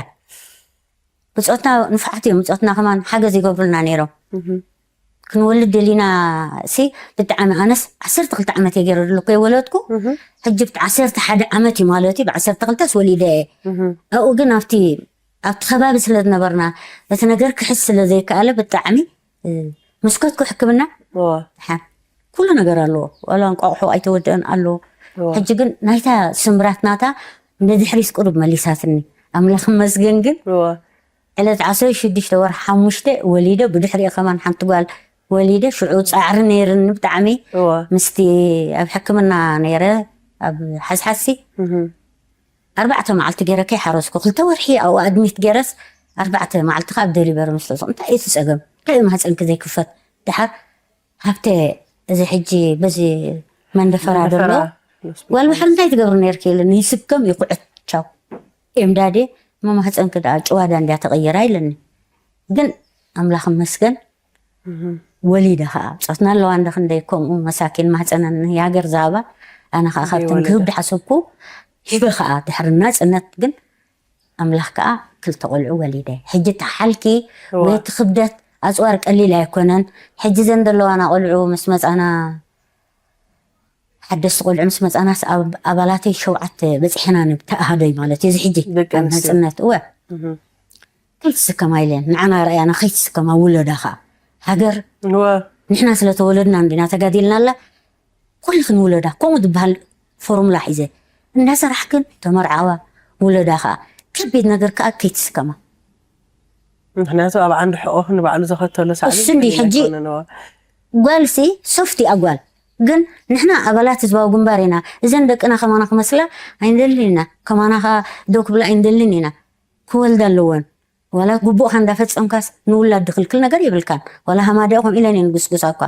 ብፆትና ንፉዓት እዮም። ብፆትና ከማን ሓገዝ ይገብሩልና ነይሮም። እህ ክንወልድ ደሊና ሲ ብጣዕሚ ኣነስ ዓሰርተ ክልተ ዓመት እየ ገይረ ደለኩ የወለድኩ። እህ ሕጂ ብቲ ዓሰርተ ሓደ ዓመት እዩ ማለት እዩ። ብዓሰርተ ክልተስ ወሊደ እየ። እህ ኣብኡ ግን ኣብቲ ኣብቲ ከባቢ ስለ ዝነበርና እቲ ነገር ክሕዝ ስለ ዘይከኣለ ብጣዕሚ እ፣ መስኮትኩ ሕክምና እወ ሓ- ኩሉ ነገር ኣለዎ። ዋላ እንቋቑሖ ኣይተወደአን ኣለዎ። እወ ሕጂ ግን ናይታ ስምራት ናታ ንድሕሪት ቁሩብ መሊሳትኒ። ኣምላኽ መስገን ግን እወ ዕለት ዓሰርተ ሽዱሽተ ወር ሓሙሽተ ወሊደ፣ ብድሕሪኡ ከማን ሓንቲ ጓል ወሊደ። ሽዑ ፃዕሪ ነይርኒ ብጣዕሚ እወ ምስቲ ኣብ ሕክምና ነይረ ኣብ ሓስሓሲ እህ ኣርባዕተ መዓልቲ ገይረ ከይሓረስኩ ክልተ ወርሒ ኣብኡ ኣድሚት ገይረስ ኣርባዕተ መዓልቲ ካብ ደሊቨሪ ምስ ተውፅኦ እንታይ እዩ እቲ ፀገም? እንታይ እዩ ማህፀንኪ ዘይክፈት? ድሓር ሃብተ እዚ ሕጂ በዚ መንደፈራ ዘሎ መንደፈራ ጓል ባሕሪ እንታይ ትገብሪ ነርኪ ኢለኒ። ይስከም ይኩዕት ቻው ኤምዳዴ እሞ ማህፀንኪ ደኣ ጭዋዳ እንድያ ተቐይራ ኢለኒ። ግን ኣምላኽ መስገን ወሊደ ከዓ ብፆትና ኣለዋ እንደ ክንደይ ከምኡ መሳኪን ማህፀነን ንሃገር ዝሃባ ኣነ ከዓ ካብተን ዘይወለዳ። ክህብ ድሓሰብኩ ሂበ ከዓ ድሕሪ ናፅነት ግን ኣምላኽ ከዓ ክልተ ቆልዑ ወሊደ። ሕጂ ተሓልኪ እዋ። ወይ እቲ ክብደት ኣፅዋር ቀሊል ኣይኮነን። ሕጂ ዘን ዘለዋና ቆልዑ ምስ መፃና ሓደስቲ ቆልዑ ምስ መፃናስ ኣብ ኣባላተይ ሸውዓተ በፂሕና ንብ ተኣሃደይ ማለት እዩ። እዚ ሕጂ ደቂ ኣብ ኣንስትዮ። ናፅነት እወ እህ ከይትስከማ ኢለን ንዓና ረኣያና ከይትስከማ ውለዳ ከዓ ሃገር እወ ንሕና ስለተወለድና እንዲና ተጋዲልናላ። ኩልኽን ውለዳ ከምኡ ዝበሃል ፎርሙላ ሒዘ እንዳሰራሕክን ተመርዓዋ ውለዳ ከዓ ከቢድ ነገር ከዓ ከይትስከማ። ምክንያቱ ኣብ ዓንዲ ሕቆፍ ንባዕሉ ዘኸተሎ ሳዕቤን እሱ እንዲ ቀሊል ሕጂ ኣይኮነን። እወ ጓልሲ ሶፍቲ ኣጓል ግን ንሕና ኣባላት ህዝባዊ ግንባር ኢና። እዘን ደቅና ከማና ክመስላ ኣይንደልን ኢና። ከማና ከዓ ደው ክብላ ኣይንደልን ኢና። ክወልዳ ኣለወን። ዋላ ግቡእካ እንዳፈጸምካስ ንውላድ ድክልክል ነገር የብልካን። ዋላ ሃማደኣ ከምኡ ኢለን እየን ጉስጉሳ እኳ።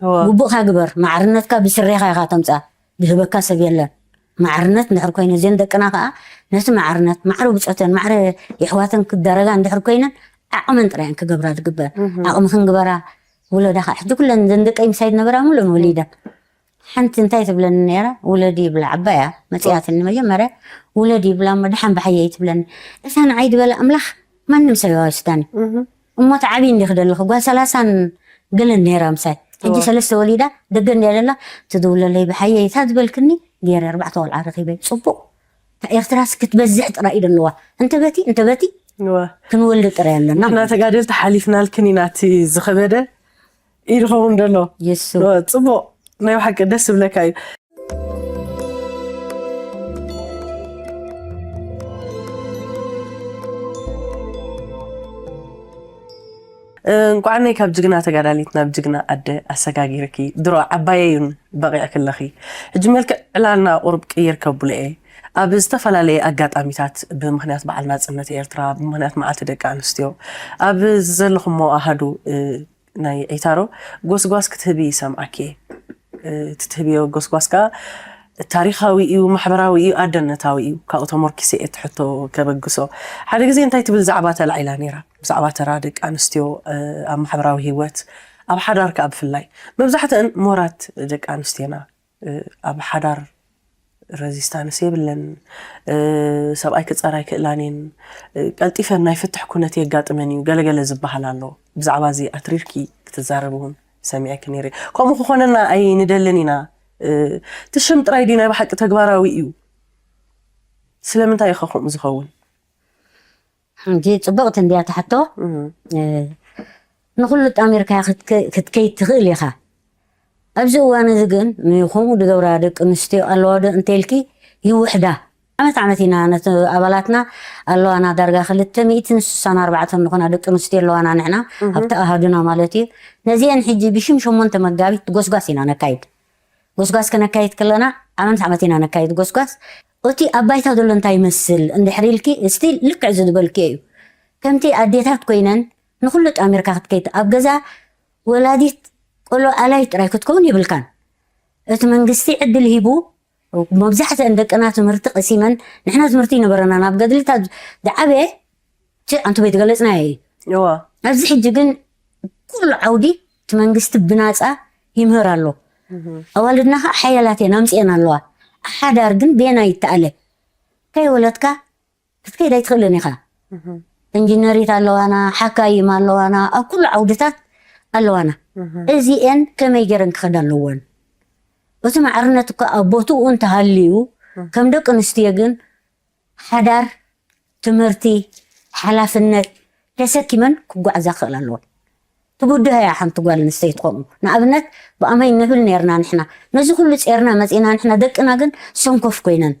እወ ግቡእካ ግበር። ማዕርነትካ ብስሬኻ ኢኻ ተምጻ። ዝህበካ ሰብ የለን። ማዕርነት እንድሕር ኮይኑ እዘን ደቅና ከዓ ነቲ ማዕርነት ማዕረ ብጾተን ማዕረ የሕዋተን ክደረጋ እንድሕር ኮይነን ዓቕመን ጥራይ እየን ክገብራ ዝግበር። ዓቕምኽን ግበራ። ውለዳ ከዓ ሕጂ ኩለን እዘን ደቀይ ምሳይ ዝነበራ ሙሉን ወሊደን ሓንቲ እንታይ ትብለኒ ነይራ፣ ውለዲ ይብላ ዓባያ መፅያትኒ መጀመርያ ውለዲ ይብላ እሞ ደሓን ብሓየይ ትብለኒ። እታ ንዓይ ዝበለ ኣምላኽ ማንም ሰብ ኣይወስዳኒ። እሞ ተዓብይ እንዲ ክደለኹ ጓል ሰላሳን ገለን ነይራ ምሳይ ሕጂ ሰለስተ ወሊዳ ደገ እንዲያ ደላ ትድውለለይ ብሓየይ እታ ዝበልክኒ ገይረ ኣርባዕተ ቆልዓ ረኺበ። ፅቡቕ እታ ኤርትራስ ክትበዝሕ ጥራይ እዩ ደለዋ። እንተበቲ እንተበቲ እወ ክንወልድ ጥራይ ኣለና። ንሕና ተጋደልቲ ሓሊፍናልክን ኢና እቲ ዝኸበደ እዩ ዝኸውን ዘሎ። የሱ እወ፣ ፅቡቕ ናይ ብሓቂ ደስ ዝብለካ እዩ። እንቋዕ ናይ ካብ ጅግና ተጋዳሊት ናብ ጅግና ኣደ ኣሰጋጊርኪ። ድሮ ዓባየ እዩን በቒዕኪ ኣለኺ። ሕጂ መልክዕ ዕላልና ቁሩብ ቅይር ከብሎ እየ። ኣብ ዝተፈላለየ ኣጋጣሚታት ብምኽንያት በዓል ናጽነት ኤርትራ፣ ብምኽንያት መዓልቲ ደቂ ኣንስትዮ ኣብ ዘለኹሞ ኣሃዱ፣ እ፣ ናይ ዒታሮ ጎስጓስ ክትህቢ ይሰምዓኪ እየ። እ፣ እቲ ትህብዮ ጎስጓስ ከኣ ታሪኻዊ እዩ፣ ማሕበራዊ እዩ፣ ኣደነታዊ እዩ። ካብኡ ተመርኪሰ እየ እቲ ሕቶ ከበግሶ። ሓደ ግዜ እንታይ ትብል ዛዕባ ተላዒላ ነይራ፣ ብዛዕባ ተራ ደቂ ኣንስትዮ፣ እ፣ ኣብ ማሕበራዊ ህይወት፣ ኣብ ሓዳር ከኣ ብፍላይ። መብዛሕትአን ምሁራት ደቂ ኣንስትዮና፣ እ፣ ኣብ ሓዳር ረዚስታንስ የብለን፣ እ፣ ሰብኣይ ክጻራ ኣይክእላን እየን፣ እ፣ ቀልጢፈን ናይ ፍትሕ ኩነት የጋጥመን እዩ፣ ገለገለ ዝበሃል ኣሎ። ብዛዕባ እዚ ኣትሪርኪ ክትዛረቢ እውን ሰሚዐኪ ነይረ። ከምኡ ክኾነና ኣይንደልን ኢና። እ፣ እቲ ሽም ጥራይ ድዩ ናይ ብሓቂ ተግባራዊ እዩ? ስለምንታይ ኢኸ ከምኡ ዝኸውን? ሕጂ ጽብቕቲ እንድያ ትሓቶ። እም፣ እ፣ ንኹሉ ጣሚርካ ክትከ-፣ ክትከይድ ትኽእል ኢኻ። ኣብዚ እዋን እዚ ግን ንከምኡ ዝገብራ ደቂ ኣንስትዮ ኣለዋ ዶ እንተልኪ ይውሕዳ። ዓመት ዓመት ኢና ነቲ ኣባላትና ኣለዋና ዳርጋ ክልተ ሚእትን ስሳን ኣርባዕተን ዝኾና ደቂ ኣንስትዮ ኣለዋና ንሕና ኣብቲ ኣሃዱና ማለት እዩ። ነዚአን ሕጂ ብሽም ሸሞንተ መጋቢት ጎስጓስ ኢና ነካይድ። ጎስጓስ ከነካይድ ከለና ዓመት ዓመት ኢና ነካይድ ጎስጓስ። እቲ ኣብ ባይታ ዘሎ እንታይ ይመስል እንድሕር ኢልኪ እስቲ ልክዕ እዚ ዝበልክዮ እዩ። ከምቲ ኣዴታት ኮይነን ንኹሉ ጣሚርካ ክትከይድ ኣብ ገዛ ወላዲት ቆሎ ኣላይ ጥራይ ክትከውን የብልካን። እቲ መንግስቲ ዕድል ሂቡ መብዛሕትአን ደቅና ትምህርቲ ቀሲመን፣ ንሕና ትምህርቲ ይነበረና ናብ ገድልታት ዝዓበየ እቲ ኣንቱ ቤት ገለጽና እዩ። እዋ ኣብዚ ሕጂ ግን ኩሉ ዓውዲ እቲ መንግስቲ ብናፃ ይምህር ኣሎ። ኣዋልድና ከዓ ሓያላት እየን ኣምፅኤን ኣለዋ። ሓዳር ግን ቤና ይተኣለ ከይወለድካ ክትከይድ ኣይትኽእልን ኢኻ። ኢንጂነሪት ኣለዋና፣ ሓካይም ኣለዋና፣ ኣብ ኩሉ ዓውድታት ኣለዋና። እዚኤን ከመይ ገይረን ክኸዳ ኣለወን? እቲ ማዕርነት እኳ ኣብ ቦትኡ እንተሃልዩ ከም ደቂ ኣንስትዮ ግን ሓዳር ትምህርቲ ሓላፍነት ተሰኪመን ክጓዓዛ ክኽእል ኣለወን። ትብድሆ እያ ሓንቲ ጓል ኣንስተይቲ ከምኡ። ንኣብነት ብኣመይ ንብል ነርና ንሕና ነዚ ኩሉ ጼርና መጺና ንሕና ደቅና ግን ሰንኮፍ ኮይነን።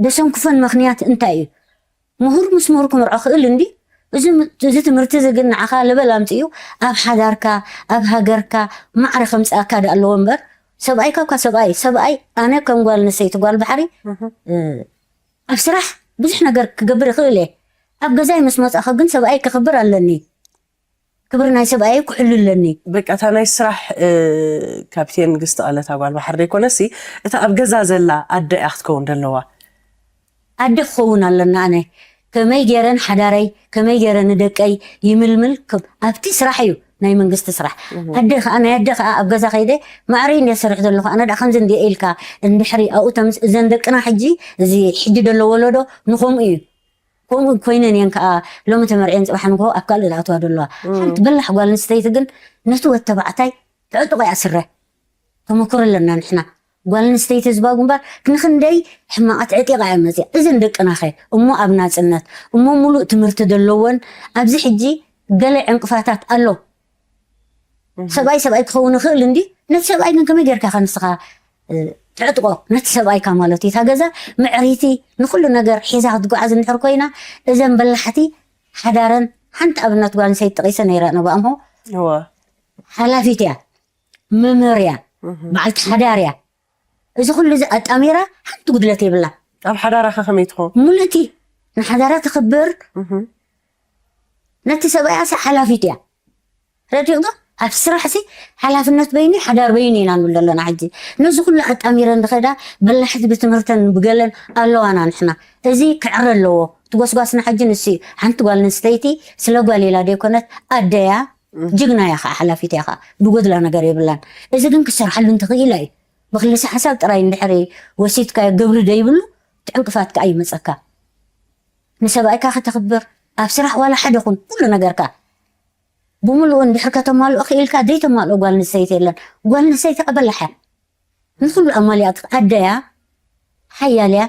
ደሰንኩፈን ምኽንያት እንታይ እዩ? ምሁር ምስ ምሁር ክምርዖ ክእል እንዲ እዚ ትምህርቲ እዚ ግን ንዓኻ ለበል ኣምፅኡ ኣብ ሓዳርካ ኣብ ሃገርካ ማዕረ ከምፅኣካ ዳ ኣለዎ እምበር ሰብኣይ ካብካ ሰብኣይ ሰብኣይ ኣነ ከም ጓል ኣንስተይቲ ጓል ባሕሪ ኣብ ስራሕ ብዙሕ ነገር ክገብር ይኽእል እየ። ኣብ ገዛይ ምስ መፃእኹ ግን ሰብኣይ ከኽብር ኣለኒ። ክብሪ ናይ ሰብኣይ ክሕሉ ኣለኒ። በቃ እታ ናይ ስራሕ ካብቴን ንግስቲ ቀለታ ጓል ባሕሪ ዘይኮነሲ እታ ኣብ ገዛ ዘላ ኣደ እያ ክትከውን ዘለዋ። ኣደ ክኸውን ኣለና ኣነ ከመይ ገይረ ንሓዳረይ ከመይ ገይረ ንደቀይ ይምልምል ኣብቲ ስራሕ እዩ ናይ መንግስቲ ስራሕ። ኣደ ከዓ ናይ ኣደ ከዓ ኣብ ገዛ ከይደ ማዕረይ እንደ ሰርሕ ዘለኹ ኣነ ዳ ከምዚ እንደ ኢልካ እንድሕሪ ኣብኡ ተምስ እዘን ደቅና ሕጂ እዚ ሕጂ ደሎ ወለዶ ንኸምኡ እዩ። ከምኡ ኮይነን እየን ከዓ ሎሚ ተመርዕየን ፅባሕ ንግሆ ኣብ ካልእ ዝኣትዋ ደለዋ። ሓንቲ በላሕ ጓል ኣንስተይቲ ግን ነቲ ወድ ተባዕታይ ተዕጥቆ እያ ስረ። ተመክሮ ኣለና ንሕና። ጓል ኣንስተይቲ ህዝባዊ ግንባር ክንክንደይ ሕማቓት ዕጢቓ እያ መፅያ። እዘን ደቅናኸ እሞ ኣብ ናፅነት እሞ ሙሉእ ትምህርቲ ዘለወን ኣብዚ ሕጂ ገለ ዕንቅፋታት ኣሎ። ሰብኣይ ሰብኣይ ክኸውን ይኽእል እንዲ ነቲ ሰብኣይ ግን ከመይ ጌርካ ኢኻ ንስኻ ትዕጥቆ ነቲ ሰብኣይካ ማለት እዩ። እታ ገዛ ምዕሪቲ ንኩሉ ነገር ሒዛ ክትጓዓዝ እንድሕር ኮይና እዘን በላሕቲ ሓዳረን ሓንቲ ኣብነት ጓል ኣንስተይቲ ጠቂሰ ነይረ ነባእምሆ እወ ሓላፊት እያ መምህር እያ በዓልቲ ሓዳር እያ እዚ ኩሉ እዚ ኣጣሚራ ሓንቲ ጉድለት የብላ ኣብ ሓዳራኸ ከመይ ትኾን ሙሉእቲ ንሓዳራ ትኽብር ነቲ ሰብኣያ ሳ ሓላፊት እያ ረዲእዶ ኣብ ስራሕ ሲ ሓላፍነት በይኒ ሓዳር በይኒ ኢና ንብል ዘለና ሕጂ ነዚ ኩሉ ኣጣሚረን ዝኸዳ በላሕቲ ብትምህርተን ብገለን ኣለዋና ንሕና እዚ ክዕረ ኣለዎ ትጎስጓስና ሕጂ ንሱ እዩ ሓንቲ ጓል ንስተይቲ ስለ ጓል ኢላ ደይኮነት ኣደያ ጅግና እያ ከዓ ሓላፊት እያ ከዓ ዝጎድላ ነገር የብላን እዚ ግን ክሰርሓሉ እንተኽኢላ እዩ ብክልሲ ሓሳብ ጥራይ እንድሕሪ ወሲድካዮ ግብሪ ደይብሉ ትዕንቅፋት ከዓ ይመፀካ ንሰብኣይካ ከተኽብር ኣብ ስራሕ ዋላ ሓደ ኹን ኩሉ ነገርካ ብምሉኡ እንድሕር ከተማልኦ ክኢልካ ዘይተማልኦ ጓል ኣንስተይቲ የለን። ጓል ኣንስተይቲ ኣበላሓ ንኩሉ ኣማሊኣ ኣደያ ሓያል እያ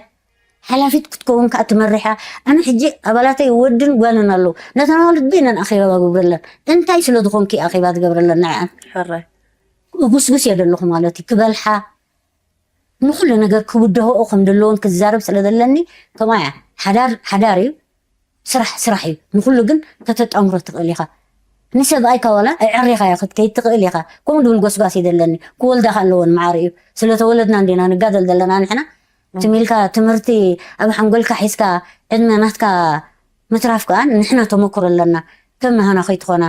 ሓላፊት ክትከውን ከዓ ትመርሕ እያ። ኣነ ሕጂ ኣባላተይ ወድን ጓልን ኣለዉ ነተን ኣዋልድ በይነን ኣኼባ ግብረለን እንታይ ስለ ዝኾንኪ ኣኼባ ትገብረለን ንዕኣን ሕራይ እጉስጉስ እየ ዘለኹ ማለት እዩ ክበልሓ ንኩሉ ነገር ክውድህኦ ከም ዘለዎን ክዛረብ ስለ ዘለኒ ከምኣ እያ ሓዳር ሓዳር እዩ ስራሕ ስራሕ እዩ ንኩሉ ግን ከተጣምሮ ትኽእል ኢኻ ንሰብኣይካ ዋላ ኣዕሪኻዮ ክትከይድ ትኽእል ኢኻ ከምኡ ድብል ጎስጓስ እዩ ዘለኒ ክወልዳ ከለወን መዓር እዩ ስለተወለድና እንዲና ንጋደል ዘለና ንሕና ትም ኢልካ ትምህርቲ ኣብ ሓንጎልካ ሒዝካ ዕድመ ናትካ ምትራፍ ከዓ ንሕና ተመክሮ ኣለና ከም ናህና ከይትኾና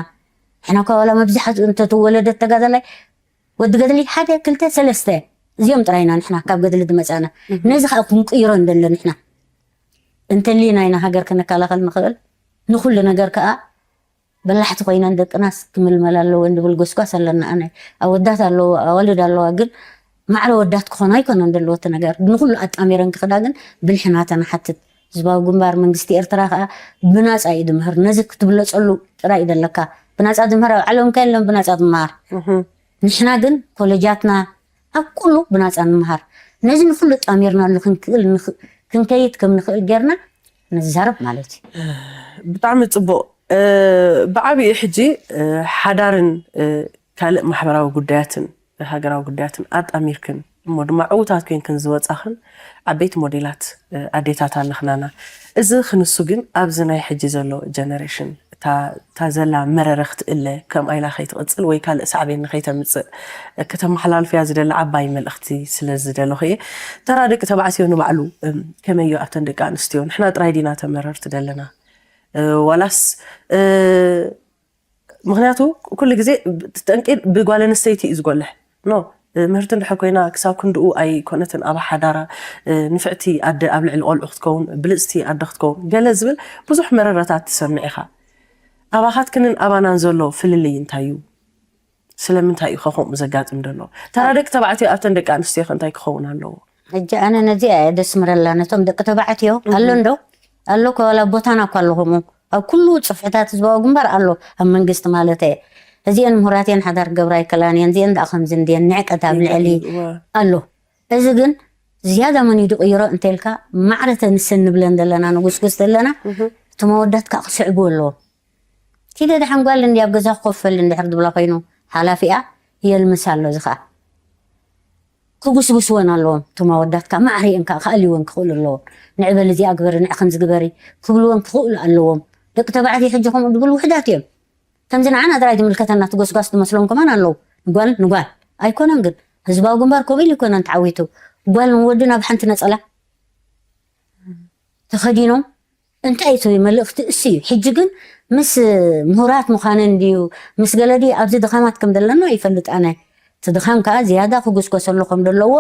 ንሕና እኳ ዋላ መብዛሕትኡ እንተትወለደት ተጋዳላይ ወዲ ገድሊ ሓደ ክልተ ሰለስተ እዚኦም ጥራይና ንሕና ካብ ገድሊ ዝመፃና ነዚ ከዓ ክንቅይሮ እንደለ ንሕና እንተልዩ ናይና ሃገር ክንከላኸል ንኽእል ንኩሉ ነገር ከዓ በላሕቲ ኮይነን ደቅናስ ክምልመል ኣለወን ዝብል ጎስጓስ ኣለና ኣነ ኣወዳት ኣለዎ ኣዋልድ ኣለዋ ግን ማዕረ ወዳት ክኾና ኣይኮነን ዘለወቲ ነገር ንኩሉ ኣጣሚረን ክኽዳ ግን ብልሕናተ ንሓትት ህዝባዊ ግንባር መንግስቲ ኤርትራ ከዓ ብናፃ እዩ ድምህር ነዚ ክትብለፀሉ ጥራይ እዩ ዘለካ ብናፃ ድምህር ኣብ ዓለም ከ የለን ብናፃ ድመሃር ንሕና ግን ኮለጃትና ኣብ ኩሉ ብናፃ ንምሃር ነዚ ንኩሉ ጣሚርናሉ ክንክእል ክንከይድ ከም ንክእል ጌርና ንዛረብ ማለት እዩ ብጣዕሚ ፅቡቅ ብዓብኡ ሕጂ ሓዳርን ካልእ ማሕበራዊ ጉዳያትን ሃገራዊ ጉዳያትን ኣጣሚርክን እሞ ድማ ዕዉታት ኮይንክን ዝወፃኽን ዓበይቲ ሞዴላት ኣዴታት ኣለኽናና። እዚ ክንሱ ግን ኣብዚ ናይ ሕጂ ዘሎ ጀነሬሽን እታ ዘላ መረረ ክትእለ ከምኣ ኢላ ከይትቕፅል ወይ ካልእ ሳዕቤን ንከይተምፅእ ክተመሓላልፍያ ዝደሊ ዓባይ መልእኽቲ ስለ ዝደለኹ እየ። ተራ ደቂ ተባዕትዮ ንባዕሉ ከመይ እዩ ኣብተን ደቂ ኣንስትዮ ንሕና ጥራይ ዲና ተመረርቲ ዘለና ዋላስ ምክንያቱ ኩሉ ግዜ ጠንቂ ብጓል ኣንስተይቲ እዩ ዝጎልሕ። ኖ ምህርቲ እንድሕር ኮይና ክሳብ ክንድኡ ኣይኮነትን ኣብ ሓዳራ። ንፍዕቲ ኣደ ኣብ ልዕሊ ቆልዑ ክትከውን፣ ብልፅቲ ኣደ ክትከውን ገለ ዝብል ብዙሕ መረረታት ትሰምዕ ኢኻ። ኣባኻትክንን ኣባናን ዘሎ ፍልልይ እንታይ እዩ? ስለምንታይ እዩ ከምኡ ዘጋጥም ዘሎ? ተራ ደቂ ተባዕትዮ ኣብተን ደቂ ኣንስትዮ ከ እንታይ ክኸውን ኣለዎ? ሕጂ ኣነ ነዚኣ እየ ደስምረላ ነቶም ደቂ ተባዕትዮ። ኣሎ እንዶ ኣሎ እኮ ዋላ ቦታና እኮ ኣሎ ከምኡ ኣብ ኩሉ ጽፍሕታት ህዝባዊ ግንባር ኣሎ። ኣብ መንግስቲ ማለት እየ። እዚአን ምሁራት እየን ሓዳር ክገብራ ኣይከላን እየን እዚአን ደኣ ከምዚ እንድየን ንዕቀት ኣብ ልዕሊ ኣሎ። እዚ ግን ዝያዳ መን እዩ ዝቕይሮ እንተልካ ማዕረ ተንስን ንብለን ዘለና ንጉስጉስ ዘለና እቲ መወዳት ከዓ ክስዕቡ ኣለዎም። ኪደ ደሓን ጓል እንዲ ኣብ ገዛ ክኮፈል እንድሕር ዝብላ ኮይኑ ሓላፊኣ የልምስ ኣሎ እዚ ከዓ ክጉስጉስወን ኣለዎም። እቶም ኣወዳት ከዓ ማዕሪአን ከዓ ክኣልይወን ክኽእሉ ኣለዎም። ንዕበል እዚኣ ግበሪ ንዕ ከምዚ ግበሪ ክብልወን ክኽእሉ ኣለዎም። ደቂ ተባዕትዮ ሕጂ ከምኡ ድብል ውሕዳት እዮም። ከምዚ ንዓና ጥራይ ዝምልከተና ትጎስጓስ ትመስሎም ከማን ኣለዉ። ንጓል ንጓል ኣይኮነን ግን ህዝባዊ ግንባር ኮቢል ይኮነን ተዓዊቱ ጓል ንወዲ ናብ ሓንቲ ነፀላ ተኸዲኖም እንታይ እቲ መልእኽቲ እሱ እዩ። ሕጂ ግን ምስ ምሁራት ምዃነን ድዩ ምስ ገለ ድዩ ኣብዚ ድኻማት ከም ዘለና ይፈልጥ ኣነ። እቲ ድኻም ከዓ ዝያዳ ክጉስጎሰሉ ከም ዘለዎ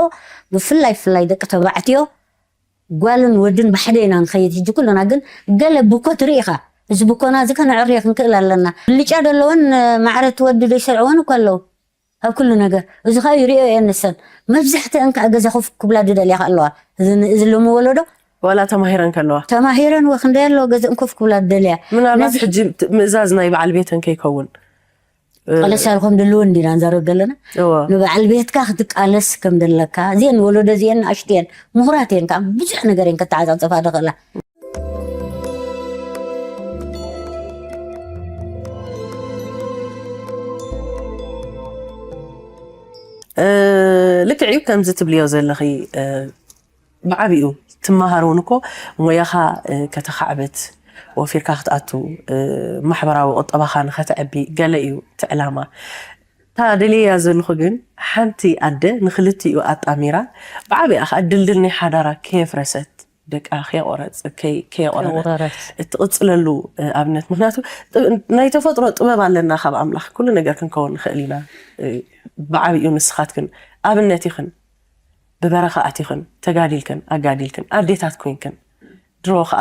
ብፍላይ ብፍላይ ደቂ ተባዕትዮ ጓልን ወድን ብሓደ ኢና ንኸይድ። ሕጂ ኩልና ግን ገለ ብኮ ትርኢ ኢኻ። እዚ ብኮና እዚ ከነዕርዮ ክንክእል ኣለና። ብልጫ ደለወን ማዕረ እቲ ወዲ ዘይሰርዕወን እኮ ኣለዉ ኣብ ኩሉ ነገር። እዚ ከዓ ይሪኦ እየን ንሰን መብዛሕትአን ከዓ ገዛ ኮፍ ክብላ ዝደልያ ከዓ ኣለዋ። እዚ ሎሚ ወለዶ ዋላ ተማሂረን ከለዋ ተማሂረን ወ ክንደይ ኣለዋ ገዝአን ኮፍ ክብላ ዝደልያ። ምናልባት ሕጂ ምእዛዝ ናይ በዓል ቤተን ከይከውን ቃለስ ኣልኮም ድልው እንዲና ንዛረብ ዘለና እወ ንበዓል ቤትካ ክትቃለስ ከም ዘለካ እዚአን ወለዶ እዚአን ኣሽትየን ምሁራት እየን ከዓ ብዙሕ ነገር እየን ከተዓፃፀፋ ዝኽእላ። ልክዕ እዩ ከምዚ ትብልዮ ዘለኺ ብዓብኡ ትመሃር እውን እኮ ሞያኻ ከተኻዕብት ወፊርካ ክትኣቱ ማሕበራዊ ቁጠባኻ ንኸተዕቢ ገለ እዩ እቲ ዕላማ። እታ ደልየያ ዘለኹ ግን ሓንቲ ኣደ ንኽልቲኡ ኣጣሚራ ብዓብኣ ከዓ ድልድል ናይ ሓዳራ ከየፍረሰት ደቃ ከየቆረፅ ከየቆረረት እትቕፅለሉ ኣብነት ምክንያቱ ናይ ተፈጥሮ ጥበብ ኣለና ካብ ኣምላኽ ኩሉ ነገር ክንከውን ንኽእል ኢና። ብዓብኡ ንስኻትክን ኣብነት ኢኽን። ብበረኻ ኣቲኽን ተጋዲልክን ኣጋዲልክን ኣዴታት ኮይንክን ድሮ ከዓ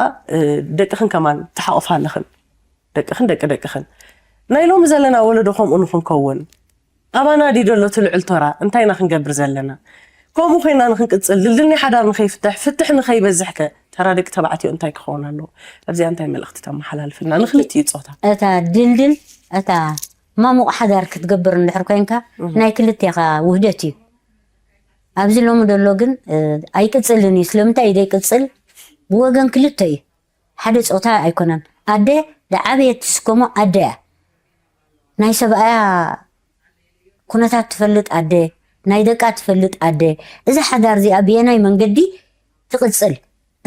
ደቅኽን ከማን ትሓቑፋ ኣለኽን። ደቅኽን ደቂ ደቅኽን ናይ ሎሚ ዘለና ወለዶ ከምኡ ንኽንከውን ኣባና ድዩ ዘሎ እቲ ልዑል ተራ? እንታይ ኢና ክንገብር ዘለና? ከምኡ ኮይና ንክንቅፅል ድልድል ናይ ሓዳር ንከይፍትሕ ፍትሕ ንከይበዝሕ ከ ተራ ደቂ ተባዕትዮ እንታይ ክኸውን ኣለዎ? ኣብዚኣ እንታይ መልእኽቲ ተመሓላልፍልና ንክልቲኡ ፆታ? እታ ድልድል እታ ማሙቕ ሓዳር ክትገብር እንድሕር ኮይንካ ናይ ክልቴኻ ውህደት እዩ። ኣብዚ ሎሚ ዘሎ ግን ኣይቅፅልን እዩ። ስለምንታይ እዩ ዘይቅፅል? ብወገን ክልተ እዩ። ሓደ ፆታ ኣይኮነን። ኣደ ዝዓበየት ትስከሞ ኣደ እያ። ናይ ሰብኣያ ኩነታት ትፈልጥ ኣደ፣ ናይ ደቃ ትፈልጥ ኣደ፣ እዛ ሓዳር እዚኣ ብየናይ መንገዲ ትቕፅል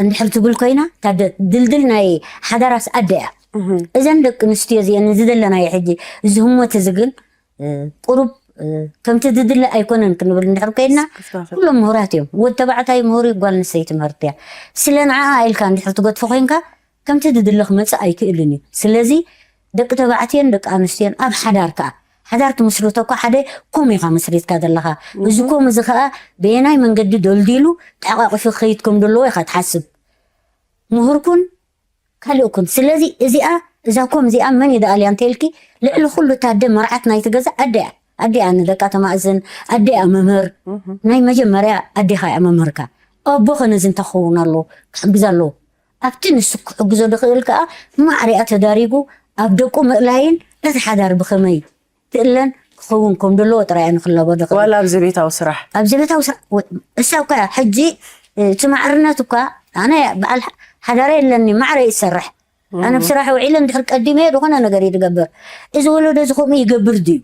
እንድሕር ትብል ኮይና እታ ድልድል ናይ ሓዳራስ ኣደ እያ። እዘን ደቂ ኣንስትዮ እዚአን እዚ ዘለናዮ ሕጂ እዚ ህሞት እዚ ግን ቁሩብ ከምቲ ዝድለ ኣይኮነን ክንብል እንድሕር ኮይና ኩሎም ምሁራት እዮም። ወድ ተባዕታይ ምሁር እዩ፣ ጓል ኣንስተይቲ ምህርቲ እያ። ስለ ንዓኣ ኢልካ እንድሕር ትገድፎ ኮይንካ ከምቲ ዝድለ ክመፅእ ኣይክእልን እዩ። ስለዚ ደቂ ተባዕትዮን ደቂ ኣንስትዮን ኣብ ሓዳር ከዓ ሓዳር ትምስርቶ እኳ ሓደ ኮም ኢኻ መስሪትካ ዘለኻ። እዚ ኮም እዚ ከዓ በየናይ መንገዲ ደልዲሉ ተሓቋቂፉ ክኸይድ ከም ዘለዎ ኢኻ ትሓስብ። ምሁር ኩን ካልእ ኩን። ስለዚ እዚኣ እዛ ኮም እዚኣ መን እዩ ደኣልያ እንተኢልኪ ልዕሊ ኩሉ እታ ኣደ መርዓት ናይቲ ገዛ ኣደ እያ። ኣደ እያ ንደቃ ተማእዝን፣ ኣደ እያ መምህር። ናይ መጀመርያ ኣዴኻ እያ መምህርካ። ኣቦ ኸ ነዚ እንታይ ክኸውን ኣለዎ ክሕግዝ ኣለዎ። ኣብቲ ንሱ ክሕግዞ ዝኽእል ከኣ ማዕሪኣ ተዳሪጉ ኣብ ደቁ ምእላይን እቲ ሓዳር ብኸመይ ትእለን ክኸውን ከም ዘለዎ ጥራይ እየ ንኽለቦ ዝኽእል። ዋላ ኣብ ዘቤታዊ ስራሕ ኣብ ዘቤታዊ ስራሕ እሳ እኳ ሕጂ እቲ ማዕርነት እኳ ኣነ በዓል ሓዳረ የለኒ ማዕረ ይሰርሕ ኣነ ብስራሕ ውዒለ እንድሕር ቀዲመ ዝኾነ ነገር ይድገብር እዚ ወለዶ እዚ ከምኡ ይገብር ድዩ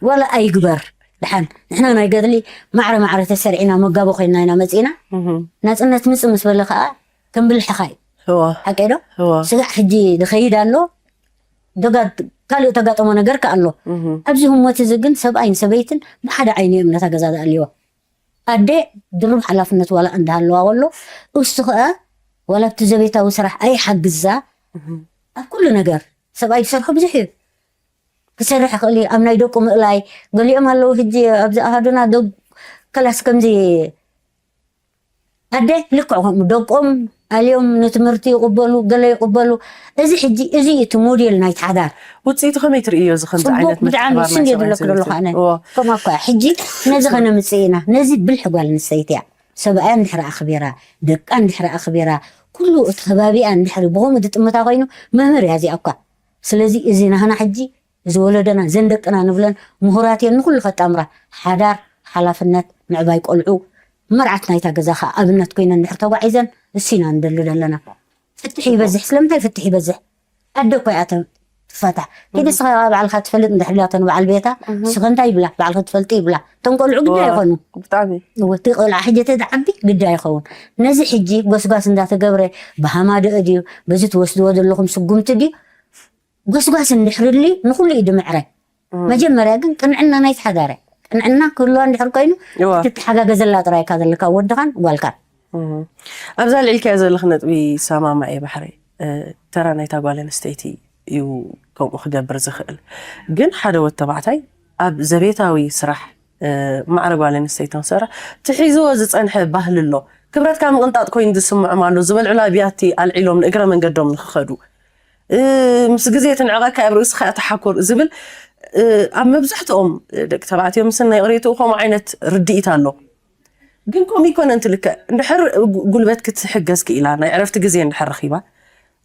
ዋላ ኣይግበር ድሓን ንሕና ናይ ገድሊ ማዕረ ማዕረ ተሰሪዕና መጋቦ ኮይንና ኢና መፂና ናፅነት ምፅ ምስ በለ ከዓ ከም ብልሕኻ እዩ ሓቀይ ዶ ስጋዕ ሕጂ ዝኸይድ ኣሎ ካልእ ተጋጠሞ ነገር ከ ኣሎ ኣብዚ ህሞት እዚ ግን ሰብኣይን ሰበይትን ብሓደ ዓይኒ እዮም ነታ ገዛ ዝኣልይዋ ኣደ ድርብ ሓላፍነት ዋላ እንዳሃለዋ ከሎ እሱ ከኣ ዋላ ኣብቲ ዘቤታዊ ስራሕ ኣይሓግዛ ኣብ ኩሉ ነገር ሰብኣይ ዝሰርሖ ብዙሕ እዩ ክሰርሕ ይኽእል እዩ። ኣብ ናይ ደቁ ምእላይ ገሊኦም ኣለዉ። ሕጂ ኣብዚ ኣሃዱና ዶ ከላስ ከምዚ ኣደ ልክዕ ከምኡ ደቆም ኣልዮም ንትምህርቲ ይቕበሉ፣ ገለ ይቕበሉ። እዚ ሕጂ እዚ እዩ እቲ ሞዴል ናይቲ ሓዳር። ውፅኢቱ ከመይ ትርእዮ? እዚ ከምዚ ጽቡቕ ዓይነት ብጣዕሚ ምትሕብባር እሱ ናይ እንድየ ሰብኣይን ዝብለክ ዘለኹ ሰበይትን? ኣነ። እዎ። ከምኣ እኳ ሕጂ ነዚ ከነምጽእ ኢና፣ ነዚ ብልሒ ጓል ኣንስተይቲ እያ። ሰብኣያ እንድሕር ኣኽቢራ፣ ደቃ እንድሕር ኣኽቢራ፣ ኩሉ እቲ ከባቢኣ እንድሕር ብኸምኡ ዝጥምታ ኮይኑ መምህር እያ እዚኣ እኳ። ስለዚ እዚ ናህና ሕጂ እዚ ወለደና ዘን ደቅና ንብለን ምሁራት እየን ንኹሉ ከጣምራ ሓዳር ሓላፍነት ምዕባይ ቆልዑ መርዓት ናይታ ገዛ ከዓ ኣብነት ኮይነን እንድሕር ተጓዒዘን እሱ ኢና ንደሊ ዘለና። ፍትሒ ይበዝሕ ስለምንታይ ፍትሒ ይበዝሕ ኣደ እኮ እያ ትፈታሕ ኪዲ ስኻ ባዕልካ ትፈልጥ እንድሕር ላተን በዓል ቤታ ስኸ እንታይ ይብላ ባዕልካ ትፈልጥ ይብላ እቶም ቆልዑ ግዳ ይኾኑ ብጣዕሚ እወ እቲ ቆልዓ ሕጂ ተዝዓቢ ግዳ ይኸውን ነዚ ሕጂ ጎስጓስ እንዳተገብረ ብሃማደአ ድዩ በዚ ትወስድዎ ዘለኹም ስጉምቲ ድዩ ጎስጓስ እንድሕር ድልዩ ንኹሉ እዩ ድምዕረ። መጀመርያ ግን ቅንዕና ናይቲ ሓዳር እያ። ቅንዕና ክህልዋ እንድሕር ኮይኑ እዋ። ክትተሓጋገዘላ ጥራይ እካ ዘለካ ወድኻን ጓልካን። እህ። ኣብዛ ልዒልካዮ ዘለኺ ነጥቢ ይሰማማዕ እየ ባሕሪ። እ፣ ተራ ናይታ ጓል ኣንስተይቲ እዩ ከምኡ ክገብር ዝኽእል። ግን ሓደ ወድ ተባዕታይ ኣብ ዘቤታዊ ስራሕ ማዕረ ጓል ኣንስተይቲ ንሰርሕ እቲ ሒዝዎ ዝፀንሐ ባህሊ ኣሎ። ክብረትካ ምቕንጣጥ ኮይኑ ዝስምዖም ኣሎ ዝበልዕላ ብያቲ ኣልዒሎም ንእግረ መንገዶም ንክኸዱ ምስ ግዜ ትንዕቐካ ኣብ ርእስኻ ተሓኩር ዝብል ኣብ መብዛሕትኦም ደቂ ተባዕትዮ ምስና ይቕሬትኡ ከምኡ ዓይነት ርድኢት ኣሎ። ግን ከምኡ ይኮነ እንትልክዕ እንድሕር ጉልበት ክትሕገዝ ክኢላ ናይ ዕረፍቲ ግዜ እንድሕር ረኺባ